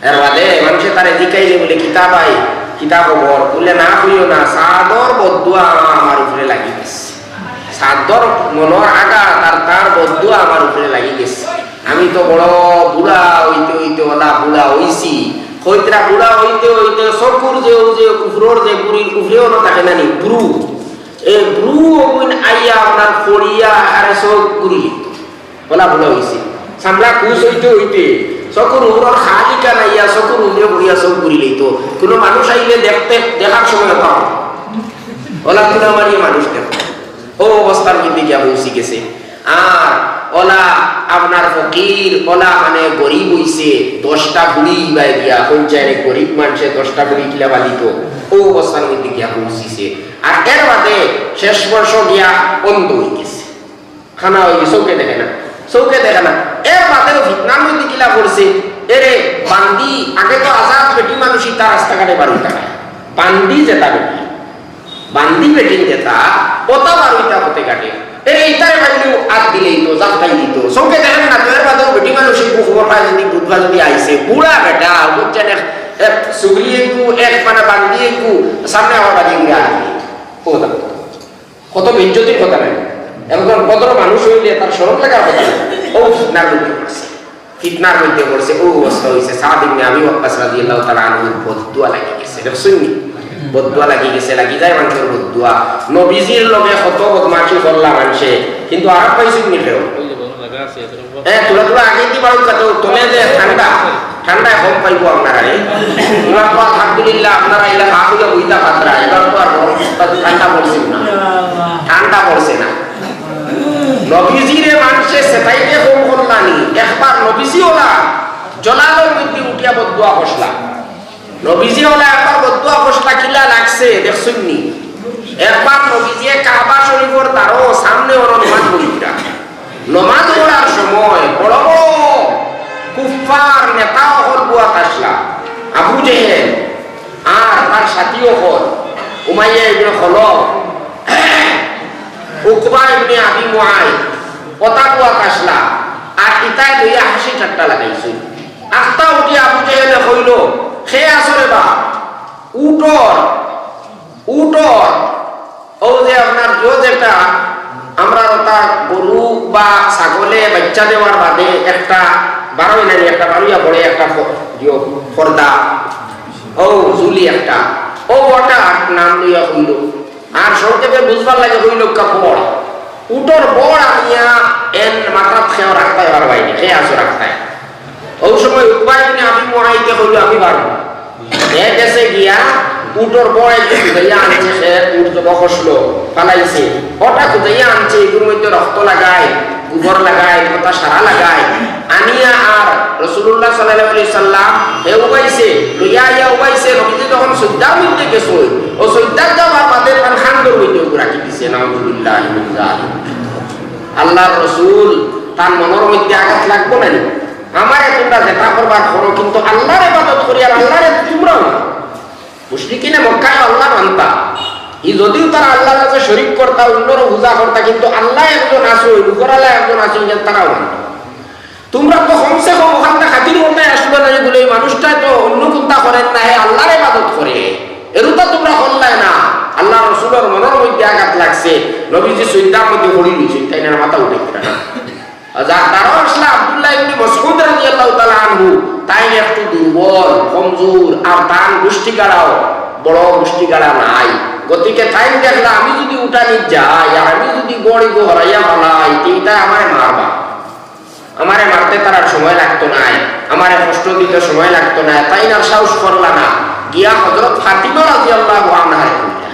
এর বাদে মানষে তারে জিকাইলে বুলে, "কিতা ভাই, কিতা খবর?" বুলে, "না কইও না, সাদর বদদোয়া আমার উপরে লাগি গেছে। সাদর মনর আঘাত আর তার বদদোয়া আমার উপরে লাগি গেছে। আমি তো বড় বুড়া অইতে অইতে অলা বুড়া অইছি। কইতরা বুড়া অইতে অইতে চকুর যে, অউ যে উপরর যে গুড়ির উপরে অনো থাকে না নি, ভ্রু। এ ভ্রু অগুইন আইয়া আপনার পড়িয়া আরে চউখ ঘুরিলিতো। অলা বুড়া অইছে। চামড়া কুচ অইতে অইতে চকুর উপরর খালি কান আইয়া চকুর উপরে পড়িয়া চউখ ঘুরিলিতো। কুনু মানুষ আইলে দেখতে, দেখার সময় অতা অলা তুলা মারিয়া মানুষ দেখতো। অউ অবস্থার মধ্যে গিয়া পৌঁছি গেছে। আর অলা আপনার ফকির, অলা মানে গরিব অইছে, দশটা ফুড়ি ইবায় দিয়া, কইন চাইন গরিব মানষে দশটা ফুড়ি কিলা পালিতো, অউ অবস্থার মধ্যে গিয়া পৌঁছিছে। আর এর বাদে শেষ বর্ষ গিয়া অন্ধ অই গেছে, কানা অই গেছে, চউখে দেখে না, চউখে দেখে না। এর বাদেও ফিতনার মধ্যে কিলা পড়ছে, এরে বান্দি, আগে তো আজাদ বেটি মানুষ ইতা রাস্তাঘাটে বার অইতা নায়, বান্দি যেতা বেটি, বান্দি বেটিন যেতা, অতা বার অইতা পথে ঘাটে। এরে ইতারে পাইলেও আত দিলিতো, জাপটাই দিতো। চউখে দেখে না তো, এর বাদেও বেটি মানুষ ইগু খবর পায় যদি, বুধবার যদি আইছে, বুড়া বেটা, বুঝছেন, এক, এক চুগলি ইগু, এক মানে বান্দি ইগু, সামনে আমার বাড়ি ঘুরে আসবে। ও দা, কত বেইজ্জতির কথা নায়। একজন ভদ্র মানুষ অইলে তার শরম লাগার কথা নায়। অউ ফিতনার মধ্যে পড়ছে। ফিতনার মধ্যে পড়ছে, অউ অবস্থা অইছে। সাদ ইবনে আবি ওয়াক্কাস রাদিয়াল্লাহু তাআলা আনহুর বদদোয়া লাগি গেছে। দেখছইন নি? বদদোয়া লাগি গেছে, লাগি যায় মানষর বদদোয়া। নবীজির লগে কত বদমাশি করলা মানষে, কিন্তু আরাম পাইছইন নি কেউ? এ, থুড়া থুড়া আগেদি বারো কত, তলে যে ঠান্ডা, ঠান্ডায় কম পাইবো আপনারা, রে। এবার তো আলহামদুলিল্লাহ, আপনারা ইলা হা অইয়া বইতা পাত্রা, এবার তো আর গরম, ঠান্ডা পড়ছে না। ঠান্ডা পড়ছে না। নবীজিরে মানষে সেটাইতে কম করলা নি। একবার নবীজি অলা জলালর মধ্যে উঠিয়া বদদোয়া করছলা। নবীজি অলা একবার বদদোয়া করছলা, কিলা লাগছে, দেখছইন নি? একবার নবীজিয়ে কাবা শরীফর দ্বারো সামনে অনো নমাজ পড়িতরা। নমাজ পড়ার সময় বড় বড় কুফফার নেতা অকল বওয়াত আছলা। আবু জেহেল আর তার সাথী অকল, উমাইয়া ইবনে খলফ, উকবা ইবনে আবি মুআইত, অতা বওয়াত আছলা। আর ইতায় লইয়া হাসি ঠাট্টা লাগাইছইন। আস্তা উঠি আবু জেহেলে কইলো, "কে আছো রে বা? উটর, উটর।" অউ যে আপনার জো যেটা, আমরা অতা গরু বা ছাগলে বাইচ্চা দেওয়ার বাদে একটা বারোই নানি, একটা বারোইয়া পড়ে একটা ফ-, ইয়ো, পর্দা, অউ ঝুলি একটা, অউ অটার নাম লইয়া কইলো। আর সংক্ষেপে বুঝবার লাগি কইলো, "কা বড়, উটর বড় আনিয়া এন মাথাত কেউ রাখতায় পারবায় নি, কে আছো রাখতায়।" অউ সময় উকবা ইবনে আবি মুআইতে কইলো, "আমি পারমু।" হে গেছে গিয়া উটর বড় একটু খুজাইয়া আনছে, সে উট জবো করছলো, ফালাইছে। অটা খুজাইয়া আনছে, ইগুর মধ্যে রক্ত লাগায়, গোবর লাগায়, কততা সারা লাগায়। আনিয়া আর রাসূলুল্লাহ সাল্লাল্লাহু আলাইহি সাল্লাম হে উবাইছে, লইয়া আইয়া উবাইছে, নবীজি যখন সইজদার মধ্যে গেছইন, অউ সইজদাত যাওয়ার বাদে তান কান্দর মধ্যে অগু রাখি দিছে, নাউজুবিল্লাহি মিন যালিক। আল্লাহর রাসূল, তান মনর মধ্যে আঘাত লাগবো না নি? আমারে তুমরা যেতা করবার করো, কিন্তু আল্লাহর ইবাদত করিয়ার, আল্লাহরে তুমরাও না। মুশরিকিনে মক্কায় আল্লাহ মানতা। ই যদিও তারা আল্লাহর লগে শরিক করতা, অন্যরে পূজা করতা, কিন্তু আল্লাহ একজন আছইন, উপরআলা একজন আছইন, ইখান তারাও মানতা। তুমরা তো কমসে কম অখানতা খাতির করতায় আছলায় না নি বুলে, ই মানুষটায় তো অন্য কুন্তা করের না, হে আল্লাহর ইবাদত করে। এরুতা তুমরা করলায় না। আল্লাহর রাসূলর মনর মধ্যে আঘাত লাগছে, নবীজি সইজদার মধ্যে পড়ি রইছইন, তাইন আর মাথা উঠাইতরা না। যার দ্বারা আছলা আব্দুল্লাহ ইবনে মাসউদ রাদিয়াল্লাহু তাআলা আনহু, তাইন একটু দুর্বল, কমজোর, আর তান গুষ্টিগাড়াও বড় গুষ্টিগাড়া নাই। গতিকে তাইন দেখলা, "আমি যুদি উটানিত যাই আর আমি যুদি বড় ইগু হরাইয়া ফালাই, তে ইতায় আমারে মারবা। আমারে মারতে তারার সময় লাগতো নায়, আমারে কষ্ট দিতে সময় লাগতো নায়।" তাইন আর সাহস করলা না, গিয়া হযরত ফাতিমা রাদিয়াল্লাহু আনহারে কইলা।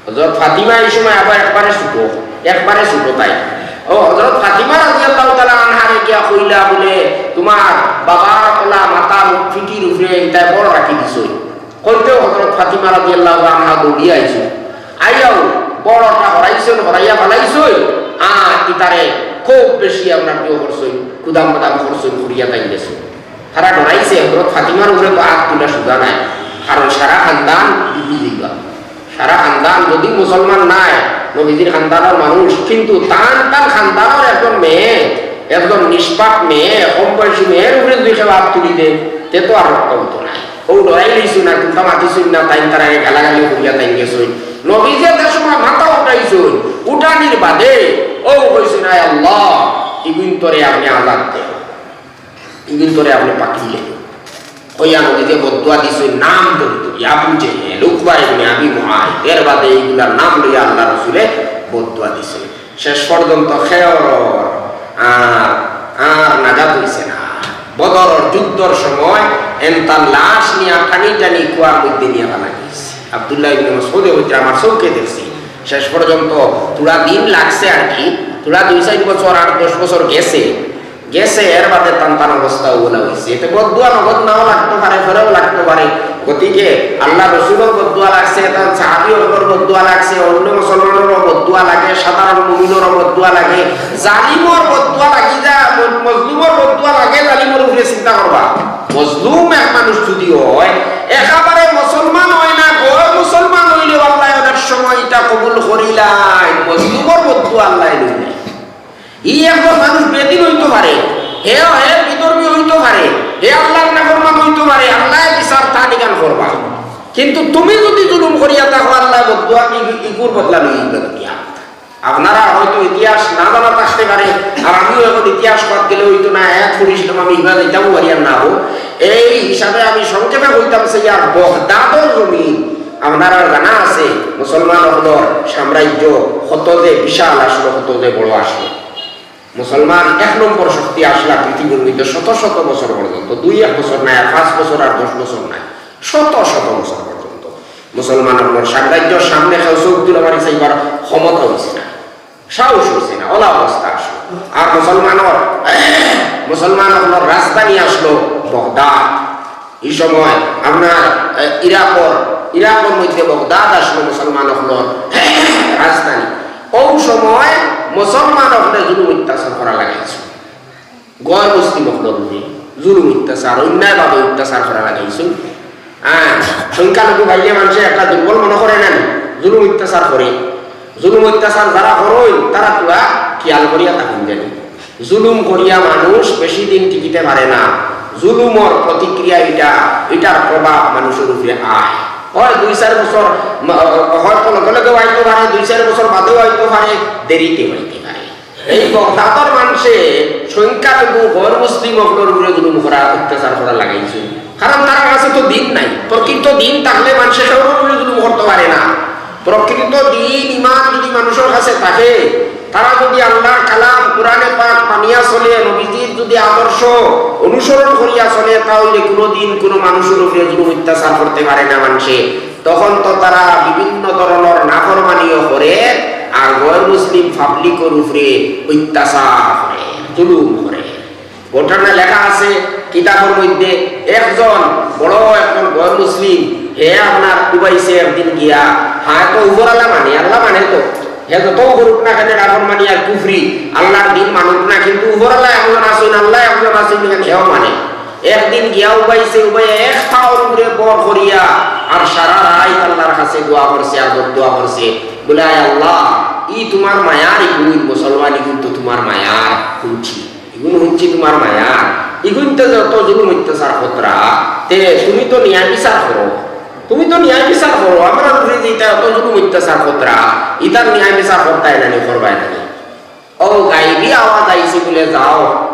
হযরত ফাতিমা ই সময় আবার একবারে ছুটো, একবারে ছুটো তাইন। অউ হযরত ফাতিমা রাদিয়াল্লাহু তাআলা আনহারে গিয়া কইলা বুলে, "তুমার বাবার অলা মাথা মুখ ফিটির উপরে ইতায় বড় রাখি দিছইন।" কইতেউ হযরত ফাতিমা রাদিয়াল্লাহু আনহা দৌড়িয়া আইছইন। আইয়াউ বড়টা হরাইছইন, হরাইয়া ফালাইছইন, আর ইতারে খুব বেশি আপনার কিয়ো করছইন, কুদাম বাদাম করছইন, করিয়া তাইন গেছইন। তারা ডরাইছে, হযরত ফাতিমার উপরে তো আত তুলা সুজা নায়, কারণ সারা খানদান ডুবি যাইবা। সারা খানদান যুদি মুসলমান নায়, নবীজির খানদানর মানুষ, কিন্তু তান তান খানদানর একজন মেয়ে, একজন নিষ্পাপ মেয়ে, কম বয়সী মেয়ের উপরে যুদি কেউ আত তুলি দেয়, তে তো আর রক্ষা অইতো নায়। অউ ডরাই লইছইন না, কুন্তা মাতিছইন না, তাইন তারারে গালাগালি করিয়া তাইন গেছইন। নবীজি যে সময় মাথা উঠাইছইন, উঠানির বাদে অউ কইছইন, "আয় আল্লাহ, ইগুইন্তরে আপনে আজাদ দেও।" ইগুইন তোরে আপনে পাকড়িলে।" কইয়া নবীজিয়ে বদদোয়া দিছইন নাম ধরি ধরি, আবু জেহেল, উকবা ইবনে আবি মুআইত, এর বাদে ইগুলার নাম লইয়া আল্লার রসুলে বদদোয়া দিছইন। শেষ পর্যন্ত কেউর আর, আর নাজাত অইছে না। বদরর যুদ্ধর সময় এনতার লাশ নিয়া টানি টানি কুয়ার মধ্যে নিয়া ফালাই দিছে। আব্দুল্লাহ ইবনে মাসউদে কইতরা, "আমার চউখে দেখছি।" শেষ পর্যন্ত থুড়া দিন লাগছে আর কি, থুড়া দুই চাইর বছর, আট দশ বছর গেছে, গেছে, এর বাদে তান তান অবস্থা অলা অইছে। এতে বদদোয়া নগদ নাও লাগতো পারে, পরেও লাগতো পারে। গতিকে আল্লার রসুলর বদদোয়া লাগছে, তান সাহাবী অকলর বদদোয়া লাগছে, অন্য মুসলমানরও বদদোয়া লাগে, সাধারণ মুমিনরও বদদোয়া লাগে, জালিমর বদদোয়া লাগি যায়, ম-, মজলুমর বদদোয়া লাগে, জালিমর উপরে চিন্তা করবা। মজলুম এক মানুষ যদি অয়, একেবারে মুসলমান অয় না, গয়র মুসলমান অইলেও আল্লায় অনেক সময় ইটা কবুল করিলাইন, মজলুমর বদদোয়া আল্লায় লইলাইন। ই একজন মানুষ বেদিন অইতো পারে, হে, হে বিধর্মী অইতো পারে, হে আল্লার নাফরমান অইতো পারে, আল্লায় বিচার তান ইখান করবা। কিন্তু তুমি যদি জুলুম করিয়া থাকো, আল্লায় বদদোয়া ই-, ইগুর বদলা লইবা দুনিয়া। আপনারা হয়তো ইতিহাস না জানা থাকতে পারে, আর আমিও এখন ইতিহাস বাদ গেলে অইতো না, এক পরিশ্রম আমি ইবা যাইতাম পারিয়ার না হোক। এই হিসাবে আমি সংক্ষেপে কইতাম চাইয়ার, বগদাদর জমিন আপনারার জানা আছে, মুসলমান অকলর সাম্রাজ্য কত যে বিশাল আছলো, কত যে বড় আছলো। মুসলমান এক নম্বর শক্তি আছলা পৃথিবীর মধ্যে শত শত বছর পর্যন্ত, দুই এক বছর নায়, আর পাঁচ বছর আর দশ বছর নায়, শত শত বছর পর্যন্ত মুসলমান অকলর সাম্রাজ্যর সামনে কেউ চউখ তুলা মারি চাইবার ক্ষমতা অইছে না, সাহস অইছে না, অলা অবস্থা আছলো। আর মুসলমানর, মুসলমান অকলর রাজধানী আছলো বগদাদ। ই সময় আপনার, এ, ইরাকর, ইরাকর মধ্যে বগদাদ আছলো মুসলমান অকলর রাজধানী। অউ সময় মুসলমান অকলে জুলুম অত্যাচার করা লাগাইছে, গয়র মুসলিম অকলর উপরে জুলুম অত্যাচার, অন্যায়ভাবে অত্যাচার করা লাগাইছে। হ্যাঁ, সংখ্যালঘু পাইলে মানষে একটা দুর্বল মনো করে না নি? জুলুম অত্যাচার করে। জুলুম অত্যাচার যারা করইন, তারা থুড়া খিয়াল করিয়া থাকইন জানি। জুলুম করিয়া মানুষ বেশি দিন টিকিতে পারে না। জুলুমর প্রতিক্রিয়া ইটা, ইটার প্রভাব মানুষর উপরে আয়। অয় দুই চাইর বছর, ম-, হয়তো লগে লগেও আইতো পারে, দুই চাইর বছর বাদেও আইতো পারে, দেরিতেও আইতে পারে। এই বগদাদর মানষে সংখ্যালঘু গয়র মুসলিম অকলর উপরে জুলুম করা, অত্যাচার করা লাগাইছে। কারণ তারার কাছে তো দিন নাই। প্রকৃত দিন থাকলে মানষে কেউর উপরে জুলুম করতো পারে না। প্রকৃত দিন, ইমান যদি মানুষর কাছে থাকে, তারা যদি আল্লার কালাম, কোরআনে পাক মানিয়া চলে, নবীজির যদি আদর্শ অনুসরণ করিয়া চলে, তাহলে কোনোদিন কোনো মানুষর উপরে জুলুম অত্যাচার করতে পারে না মানষে। তখন তো তারা বিভিন্ন ধরনর নাফরমানিও করে, আর গয়র মুসলিম পাবলিকর উপরে অত্যাচার করে, জুলুম করে। ঘটনা লেখা আছে কিতাবর মধ্যে, একজন বড় একজন গয়র মুসলিম, হে আপনার উবাইছে একদিন গিয়া, হ্যাঁ তো উপরআলা মানে, আল্লা মানে তো, হে যত করুক না কেনে নাফরমানি আর কুফরি, আল্লার দিন মানুক না, কিন্তু উপরআলা একজন আছইন, আল্লা একজন আছইন, ইখান হেও মানে। একদিন গিয়া উবাইছে, উবাইয়া এক পাওর উপরে ভর করিয়া আর সারা রাইত আল্লার কাছে দোয়া করছে আর বদদোয়া করছে, বলে, "আয় আল্লা, ই তুমার মায়ার ইগুইন, মুসলমান ইগুইন তো তুমার মায়ার, হুনছি, ইগুইন হুনছি তুমার মায়ার, ইগুইন তো যত জুলুম অত্যাচার করতরা, তে তুমি তো ন্যায় বিচার করো, তুমি তো ন্যায় বিচার করো, আমরার উপরে যে ইতা অত জুলুম অত্যাচার করতরা, ইতার ন্যায় বিচার করতায় না নি, করবায় না নি?" অউ গাইবি আওয়াজ আইছে বলে, "যাও,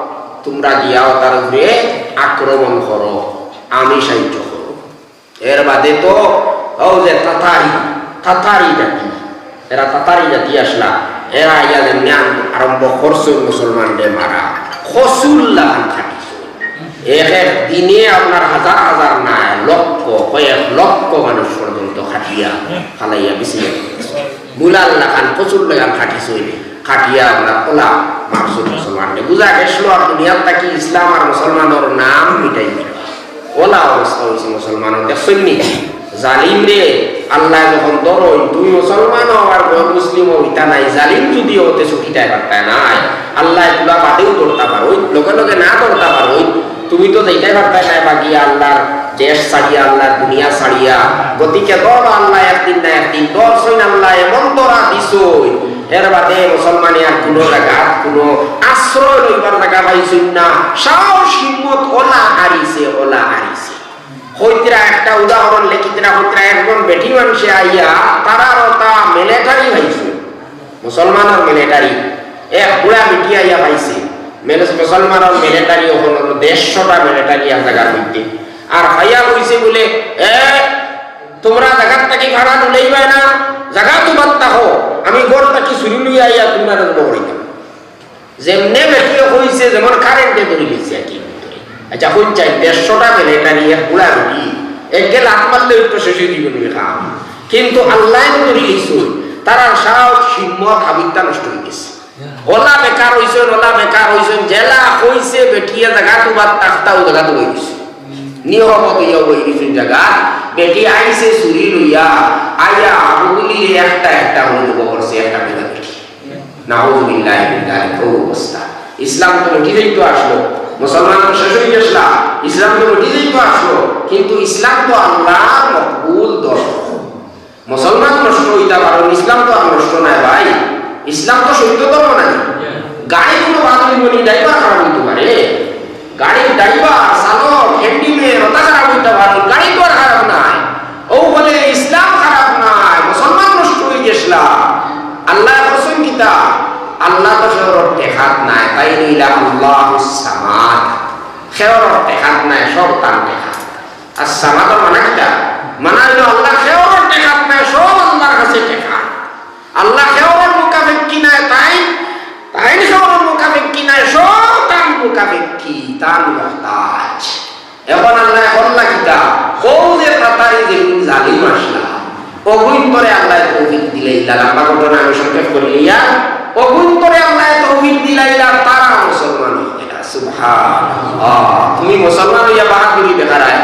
তুমরা গিয়া অতার উপরে আক্রমণ করো, আমি সাহায্য করমু।" এর বাদে তো অউ যে তাতারি, তাতারি জাতি, এরা তাতারি জাতি আছলা, এরা আইয়া যেমনে আন-, আরম্ভ করছইন মুসলমানরে মারা, কচুর লাখান কাটিছইন। এক এক দিনে আপনার হাজার হাজার নায়, লক্ষ, কয়েক লক্ষ মানুষ পর্যন্ত কাটিয়া ফালাইয়া বিছিয়া দিছে। মুলার লাখান, কচুর লাখান কাটিছইন, কাটিয়া আপনার অলা মারছইন মুসলমানরে। বুঝা গেছলো আর দুনিয়ার থাকি ইসলাম আর মুসলমানর নাম মিটাই দিলা। অলা অবস্থা অইছে মুসলমানর, দেখছইন নি? জালিমরে আল্লায় যখন ধরইন, তুমি মুসলমান অও আর গয়র মুসলিম অও, ইতা নাই, জালিম যদি অও তে ছুটিতায় পারতায় নায়। আল্লায় পুরা বাদেও ধরতা পারইন, লগে লগে না ধরতা পারইন, তুমি তো যাইতায় পারতায় নায় বাগিয়া আল্লার দেশ ছাড়িয়া, আল্লার দুনিয়া ছাড়িয়া। গতিকে ধরবা আল্লায় একদিন না একদিন, ধরছইন আল্লায়, এমন ধরা দিছইন, এর বাদে মুসলমানে আর কুনু জাগাত কুনু আশ্রয় লইবার জাগা পাইছইন না। সাহস হিম্মত অলা হারিছে, অলা হারিছে। কইতরা একটা উদাহরণ লেখিতরা, কইতরা একজন বেটি মানষে আইয়া তারার অতা মিলিটারি পাইছে, মুসলমানর মিলিটারি, এক বুড়া বেটি আইয়া পাইছে, মিলে-, মুসলমানর মিলিটারি অকলর দেড়শোটা বেটারে এক জাগার মধ্যে। আর ভাইয়া কইছে বুলে, "এ, তুমরা জাগাত থাকি ফাড়া তুলাইবায় না, জাগাত উবাত থাকো, আমি ঘর থাকি ছুরি লইয়া আইয়া তুমরারে জবো করিতাম।" যেমনে বেটিয়ে কইছে, যেমন কারেন্টে ধরি লইছে আর কি। আচ্ছা, কইন চাই, দেড়শোটা বেটারে এক বুড়া বেটি, একে লাথ মারলে তো শেষ অই দিবো নি কাম। কিন্তু আল্লায় তো ধরি লইছে, তারার সাহস, হিম্মত, হাবিত্তা নষ্ট অই গেছে। অলা বেকার অইছইন, অলা বেকার অইছইন, যেলা কইছে বেটিয়ে জাগাত উবাত থাকতা, অউ জাগাত উবাই দিছে। নিহবত অইয়া উবাই দিছইন জাগাত। বেটি আইছে ছুরি লইয়া, আইয়া হুগুলিরে একটা একটা করি জবো করছে, একটা বেটা বেটি। নাউজুবিল্লাহি মিন যালিক, অউ অবস্থা। ইসলাম তো মিটি যাইতো আসলো, মুসলমান তো শেষ অই গেছলা, ইসলাম তো মিটি যাইতো আসলো, কিন্তু ইসলাম তো আল্লাহর মকবুল ধর্ম। মুসলমান নষ্ট অইতা পারইন, ইসলাম তো আর নষ্ট নায় ভাই। ইসলাম তো সত্য ধর্ম নায়। গাড়ি কুনু বাদ অইবো নি, ড্রাইভার খারাপ অইতো পারে। গাড়ির ড্রাইভার, চালক, হ্যান্ডিম্যান, অতা খারাপ অইতা পারইন, গাড়ি তো আর খারাপ নায়। অউ বলে ইসলাম খারাপ নায়, মুসলমান নষ্ট অই গেছলা। আল্লায় কইছইন কিতা? আল্লাহ তো কেউরর ঠেকাত নায়, তাইন অইলা আল্লাহুস সামাদ। কেউরর ঠেকাত নায়, সব তান ঠেকাত। আর সামাদর মানা কিতা? মানা অইলো আল্লাহ কেউরর ঠেকাত নায়, সব আল্লাহর কাছে ঠেকাত। আল্লাহ কেউরর মুখাপেক্ষী নায়, তাইন, তাইন কেউরর মুখাপেক্ষী নায়, সব তান মুখাপেক্ষী, তান মুহতাজ। এখন আল্লায় করলা কিতা? অউ যে তাতারি যেগুন জালিম আছলা, অগুইন্তরে আল্লায় তৌফিক দিলাইলা, লম্বা ঘটনা আমি সংক্ষেপ করিলিয়ার, অগুইন্তরে আল্লায় তৌফিক দিলাইলা, তারা মুসলমান অইগেলা। সুবহানাল্লাহ। তুমি মুসলমান অইয়া বাহাদুরি দেখারায়,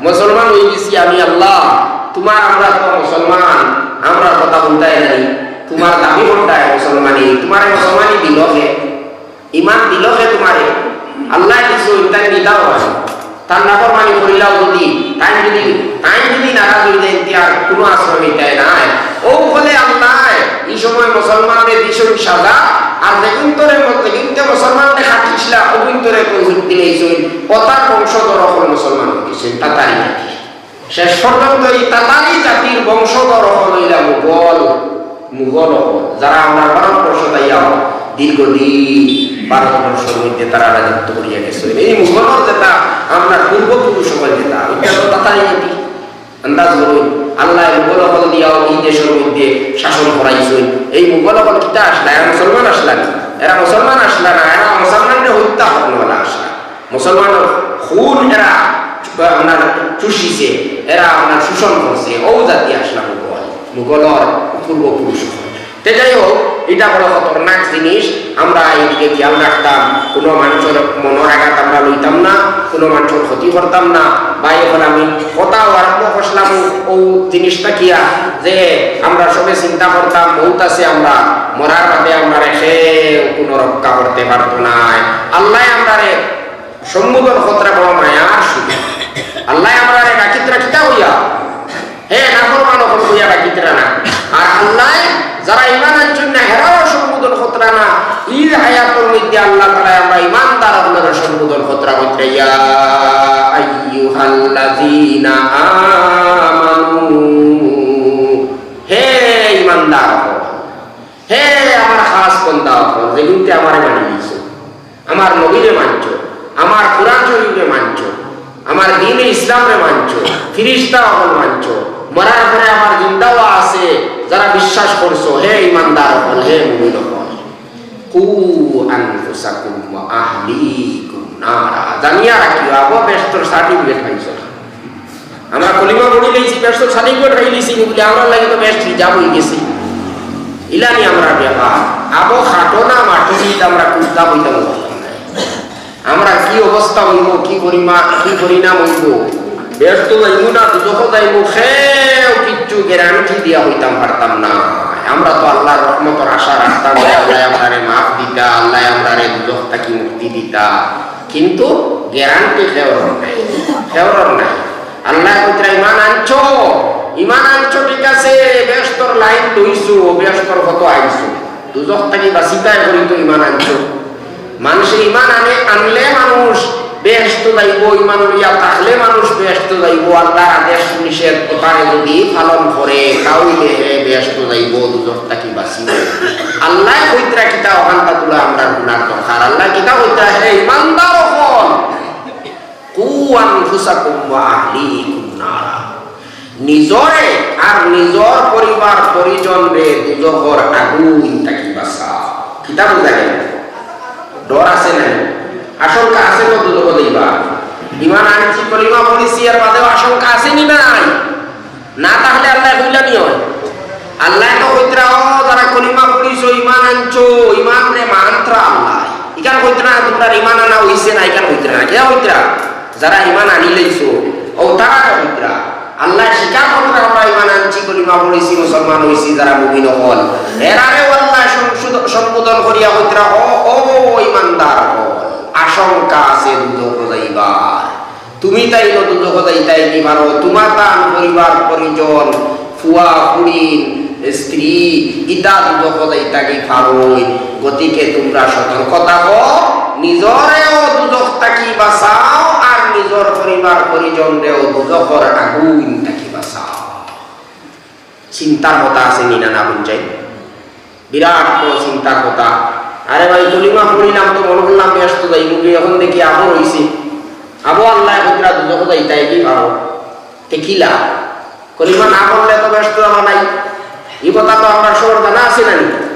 মুসলমান অই গেছি আমি আল্লাহ, তুমার আমরা তো মুসলমান, আমরার কথা হুনতায় নায়, তুমার দাবি করতায় মুসলমানি, তুমারে মুসলমানি দিলো কে? ইমান দিলো কে তুমারে? আল্লায় দিছইন, তাইন দিতাউ আছে। তান নাফরমানি করিলাও যুদি, তাইন যুদি, তাইন যুদি নারাজ অই যাইন, তে আর কুনু আশ্রয় নিতায় নায়। অউ বলে আল্লায় ই সময় মুসলমানরে দিছইন সাজা, আর যেগুইন্তরে, যেগুইন্তে মুসলমানরে খাটিছলা, অগুইন্তরে তৌফিক দিলাইছইন, অতার বংশধর অকল মুসলমান অই গেছইন, তাতারি জাতি। শেষ পর্যন্ত ই তাতারি জাতির বংশধর অকল অইলা মুঘল, মুঘল অকল, যারা আমরার ভারতবর্ষত আইয়া দীর্ঘদিন ভারতবর্ষর মধ্যে তারা রাজত্ব করিয়া গেছে। এই মুঘলর যেটা আমরার পূর্বপুরুষ অকল যেটা, ওইটা তো তাতারি জাতি। আন্দাজ করইন, আল্লায় মুঘল অকল দিয়াও ই দেশর মধ্যে শাসন করাইছইন। এই মুঘল অকল কিতা আছলা? এরা মুসলমান আছলা নি? এরা মুসলমান আছলা না, এরা মুসলমানরে হত্যা করনেওয়ালা আছলা। মুসলমানর খুন এরা আপনার চুষিছে, এরা আপনার শোষণ করছে, অউ জাতি আছলা মুঘল, মুঘলর পূর্বপুরুষ। তে যাই হোক, ইটা বড় খতরনাক জিনিস। আমরা ইদিকে খেয়াল রাখতাম, কুনু মানষর মনর আঘাত আমরা লইতাম না, কুনু মানষর ক্ষতি করতাম না। ভাই, অখন আমি কথা আরম্ভ করছিলাম অউ জিনিস থাকিয়া যে আমরা সবে চিন্তা করতাম, মউত আছে, আমরা মরার বাদে আমরারে কেউ কুনু রক্ষা করতে পারতো নায়। আল্লায় আমরারে সম্বোধন করতরা বড় মায়ার সুরে। আল্লায় আমরারে ডাকিতরা কিতা কইয়া? হে নাফরমান অকল কইয়া ডাকিতরা না। আর আল্লায় যারা ইমান আনছইন না, হেরারও সম্বোধন করতরা না। ই আয়াতর মধ্যে আল্লাহ তাআলায় আমরা ইমানদার অকলরে সম্বোধন করতরা, কইতরা, "ইয়া আইয়ুহাল্লাযীনা আমানু।" হে ইমানদার অকল, হে আমার খাস বন্দা অকল, যেগুইন্তে আমারে মানি নিছো, আমার নবীরে মানছো, আমার কোরআন শরীফরে মানছো, আমার দ্বীনে ইসলামরে মানছো, ফিরিস্তা অকল মানছো, মরার পরে আবার জিন্দাও আছে, যারা বিশ্বাস করছো, হে ইমানদার অকল, হে মুমিন অকল, কু আনফুসাকুম ওয়া আহলিকুম নারা। জানিয়া রাখিও, আবো বেহেস্তর সার্টিফিকেট পাইছো। আমরা কলিমা পড়ি লইছি, বেহেস্তর সার্টিফিকেট পাই লইছি, বুলে আমরার লাগি তো বেহেস্ত রিজার্ভ অই গেছে। ইলানি আমরার ব্যাপার। আবো খাটো না মাঠো, ইতা আমরা কুন্তা বইতাম। আমরা কি অবস্থা অইবো, কি পরিমা-, কি পরিণাম অইবো, বেহেস্তো যাইমু না দুজখো যাইমু, কেউ কিচ্ছু গ্যারান্টি দিয়া কইতাম পারতাম না। আমরা তো আল্লাহর রহমতর আশা রাখতাম যে আল্লায় আমরারে মাফ দিতা, আল্লায় আমরারে দুজখ থাকি মুক্তি দিতা, কিন্তু গ্যারান্টি কেউরর নাই, কেউরর নাই। আল্লায় কইতরা, ইমান আনছো, ইমান আনছো, ঠিক আছে, বেহেস্তর লাইন ধইছো, বেহেস্তর পথো আইছো, দুজখ থাকি বাচিতায় করি তো ইমান আনছো। মানষে ইমান আনে, আনলে মানুষ বেহেস্তো যাইবো, ইমান লইয়া থাকলে মানুষ বেহেস্তো যাইবো। আল্লাহর আদেশ নিষেধ অতারে যুদি পালন করে, তাইলে হে বেহেস্তো যাইবো, দুজখ থাকি বাচিবো। আল্লায় কইতরা কিতা অখানতা তুলা আমরার হুনার দরকার। আল্লায় কিতা কইতরা, হে ইমানদার অকল, আনফুসাকুম ওয়া আহলিকুম নারা। নিজরে আর নিজর পরিবার পরিজনরে দুজখর আগুইন থাকি বাঁচাও। কিতা বুঝা গেল? ডর আছে না? আশঙ্কা আছে তো দুজখো যাইবার? ইমান আনছি, কলিমা পড়ছি, এর বাদেও আশঙ্কা আছে নি না নাই? না থাকলে আল্লায় কইলা নি অয়? আল্লায় তো কইতরা, "ও যারা কলিমা পড়ছো, ইমান আনছো, ইমানরে মানতরা আল্লায়।" ইখান কইতরা না, "তুমরার ইমান আনা অইছে না", ইখান কইতরা না। কিতা কইতরা? যারা ইমান আনি লাইছো, ও তারারে কইতরা। আল্লায় স্বীকার করতরা, "আমরা ইমান আনছি, কলিমা পড়ছি, মুসলমান অইছি, যারা মুমিন অকল।" এরারেও আল্লায় সংশোধ-, সম্বোধন করিয়া কইতরা, "ও, ও ইমানদার অকল, আশঙ্কা আছে দুজখো যাইবার।" তুমি তাইন দুজখো যাইতায় নি পারো, তুমার তান পরিবার পরিজন, ফুয়া, ফুড়িন, স্ত্রী, ইতা দুজখো যাইতা কি পারো? গতিকে তুমরা সতর্ক থাকো, নিজরেও দুজখ থাকি বাঁচাও, আর নিজর পরিবার পরিজনরেও দুজখর আগুইন থাকি বাঁচাও। চিন্তার কথা আছে নি না, না বুঝাই? বিরাট বড় চিন্তার কথা। আরে ভাই, কলিমা পড়িলাম তো মনে করলাম বেহেস্তো যাইমু গি, এখন দেখি আবো রইছি। আবো আল্লায় কইতরা দুজখো যাইতায় নি পারো। তে কিলা? কলিমা না পড়লে তো বেহেস্তো যাওয়া নাই। ই কথা তো আমরার সবর জানা আছে না নি?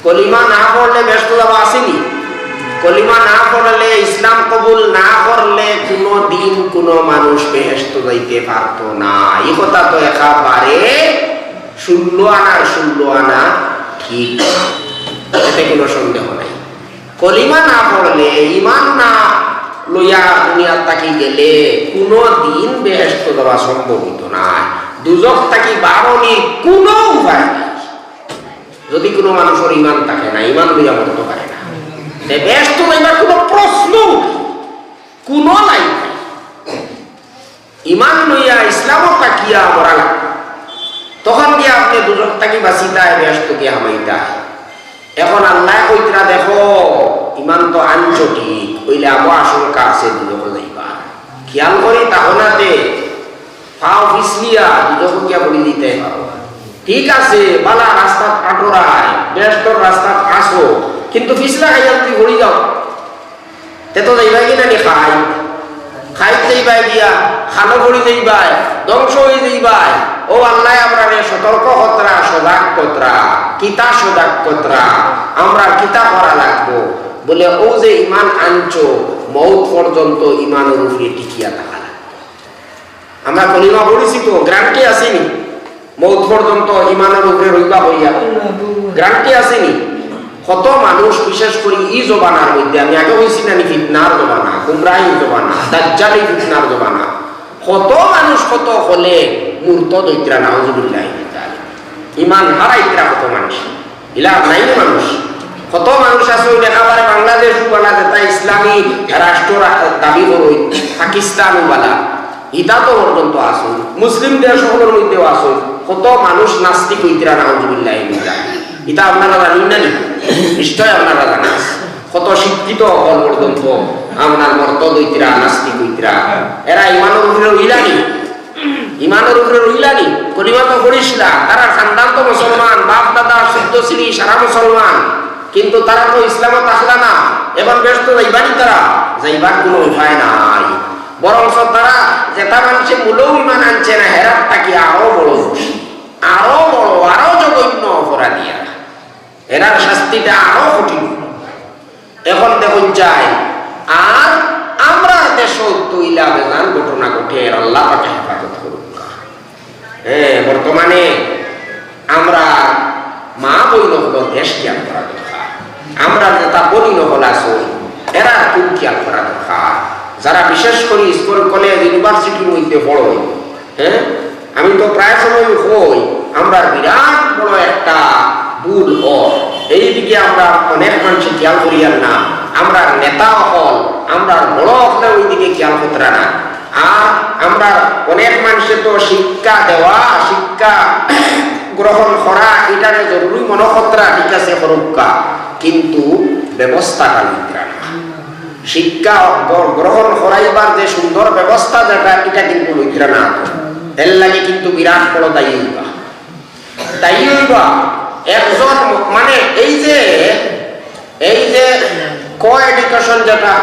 কলিমা না পড়লে বেহেস্তো যাওয়া আছে নি? কলিমা না পড়লে, ইসলাম কবুল না করলে কুনু দিন কুনু মানুষ বেহেস্তো যাইতে পারতো না। ই কথা তো একেবারে ষোলো আনার ষোলো আনা ঠিক, এতে কুনু সন্দেহ নাই। কলিমা না পড়লে, ইমান না লইয়া দুনিয়া থাকি গেলে কুনু দিন বেহেস্তো যাওয়া সম্ভব অইতো নায়। দুজখ থাকি বারনির কুনু উপায় নাই। যদি কুনু মানুষর ইমান থাকে না, ইমান লইয়া মরতো পারে না, তে বেহেস্তো যাইবার কুনু প্রশ্ন উঠে, কুনু নাই। ইমান লইয়া ইসলামো থাকিয়া মরা লাগবো। তখন গিয়া আপনে দুজখ থাকি বাঁচিতায়, বেহেস্তো গিয়া হামাইতায়। এখন আল্লায় কইতরা, "দেখো, ইমান তো আনছো ঠিক, অইলে আবো আশঙ্কা আছে দুজখো যাইবার।" খিয়াল করি তাহনাতে পাও ফিসলিয়া দুজখো গিয়া পড়ি যাইতায় পারো। ঠিক আছে, বালা রাস্তাত আটরায়, বেহেস্তর রাস্তাত আছো, কিন্তু ফিসলা খাইয়া যদি পড়ি যাও, তে তো যাইবায় গি না নি খাইত? খাইত যাইবায় গিয়া, খালো পড়ি যাইবায়, ধ্বংস অই যাইবায়। ও আল্লায় আমরারে সতর্ক করতরা, সজাগ করতরা। কিতা সজাগ করতরা? আমরার কিতা করা লাগবো? বলে, ও যে ইমান আনছো, মউত পর্যন্ত ইমানর উপরে টিকিয়া থাকা লাগবো। আমরা কলিমা পড়ছি তো, গ্যারান্টি আছে নি? মউত পর্যন্ত ইমানর উপরে রইবা কইয়া গ্যারান্টি আছে নি? কত মানুষ, বিশেষ করি ই জমানার মধ্যে, আমি আগে কইছি না নি, ফিতনার জমানা, গুমরাহির জমানা, দাজ্জালি ফিতনার জমানা, কত মানুষ কত হকলে মুরতাদ অইতরা, নাউজুবিল্লাহ, ইমান হারাইতরা কত মানুষ। ইলা নাই নি মানুষ? কত মানুষ আছে অউ একেবারে বাংলাদেশ বালা, যেটা ইসলামী রাষ্ট্র রা-, দাবি করইন, পাকিস্তান বালা, ইতা তো পর্যন্ত আছে, মুসলিম দেশ অকলর মধ্যেও আছে। কত মানুষ নাস্তিক অইতরা, নাউজুবিল্লাহ, ইতা আপনারা জানইন না নি? নিশ্চয় আপনারা জানা আছে। কত শিক্ষিত অকল পর্যন্ত আপনার মুরতাদ অইতরা, নাস্তিক অইতরা। এরা ইমানর উপরে রইলা নি? ইমানর উপরে রইলা নি? কলিমা তো পড়ছিলা, তারার খানদান তো মুসলমান, বাপ দাদা, চৌদ্দ শ্রেণী, সারা মুসলমান, কিন্তু তারা তো ইসলামো থাকলা না। এখন বেহেস্তো যাইবা নি তারা? যাইবার কুনু উপায় নাই। বরঞ্চ তারা যেটা মানষে মূলেউ ইমান আনছে না, হেরার থাকি আরো বড় দোষী, আরো বড়, আরো জঘন্য অপরাধী এরা। এরার শাস্তিটা আরো কঠিন। এখন দেখইন চাই, আর আমরার দেশো তো ইলা বেজান ঘটনা ঘটের, আল্লাহ পাকে হেফাজত করুক। হ্যাঁ, বর্তমানে আমরার মা বইন অকলর দেশ ত্যাগ করা দরকার, আমরার নেতা বইন অকল আছে, এরার কুল ত্যাগ করা দরকার। যারা বিশেষ করি স্কুল, কলেজ, ইউনিভার্সিটির মধ্যে পড়ইন, হ্যাঁ, আমি তো প্রায় সময় কই, আমরার বিরাট বড় একটা ভুল অর। এইদিকে আমরা অনেক মানষে খেয়াল করিয়ার না, আমরার নেতা অকল, আমরার বড় অকলে ওইদিকে খেয়াল করতরা না। আর আমরার অনেক মানষে তো শিক্ষা দেওয়া, শিক্ষা গ্রহণ করা, ইটারে জরুরি মনো করতরা, ঠিক আছে, করউক্কা, কিন্তু ব্যবস্থাটা লইতরা না। শিক্ষা গ্র-, গ্রহণ করাইবার যে সুন্দর ব্যবস্থা যেটা, ইটা কিন্তু লইতরা না। এর লাগি কিন্তু বিরাট বড় দায়ী অইবা। দায়ী অইবা একজন, মানে, এই যে, এই যে co-education যেটা,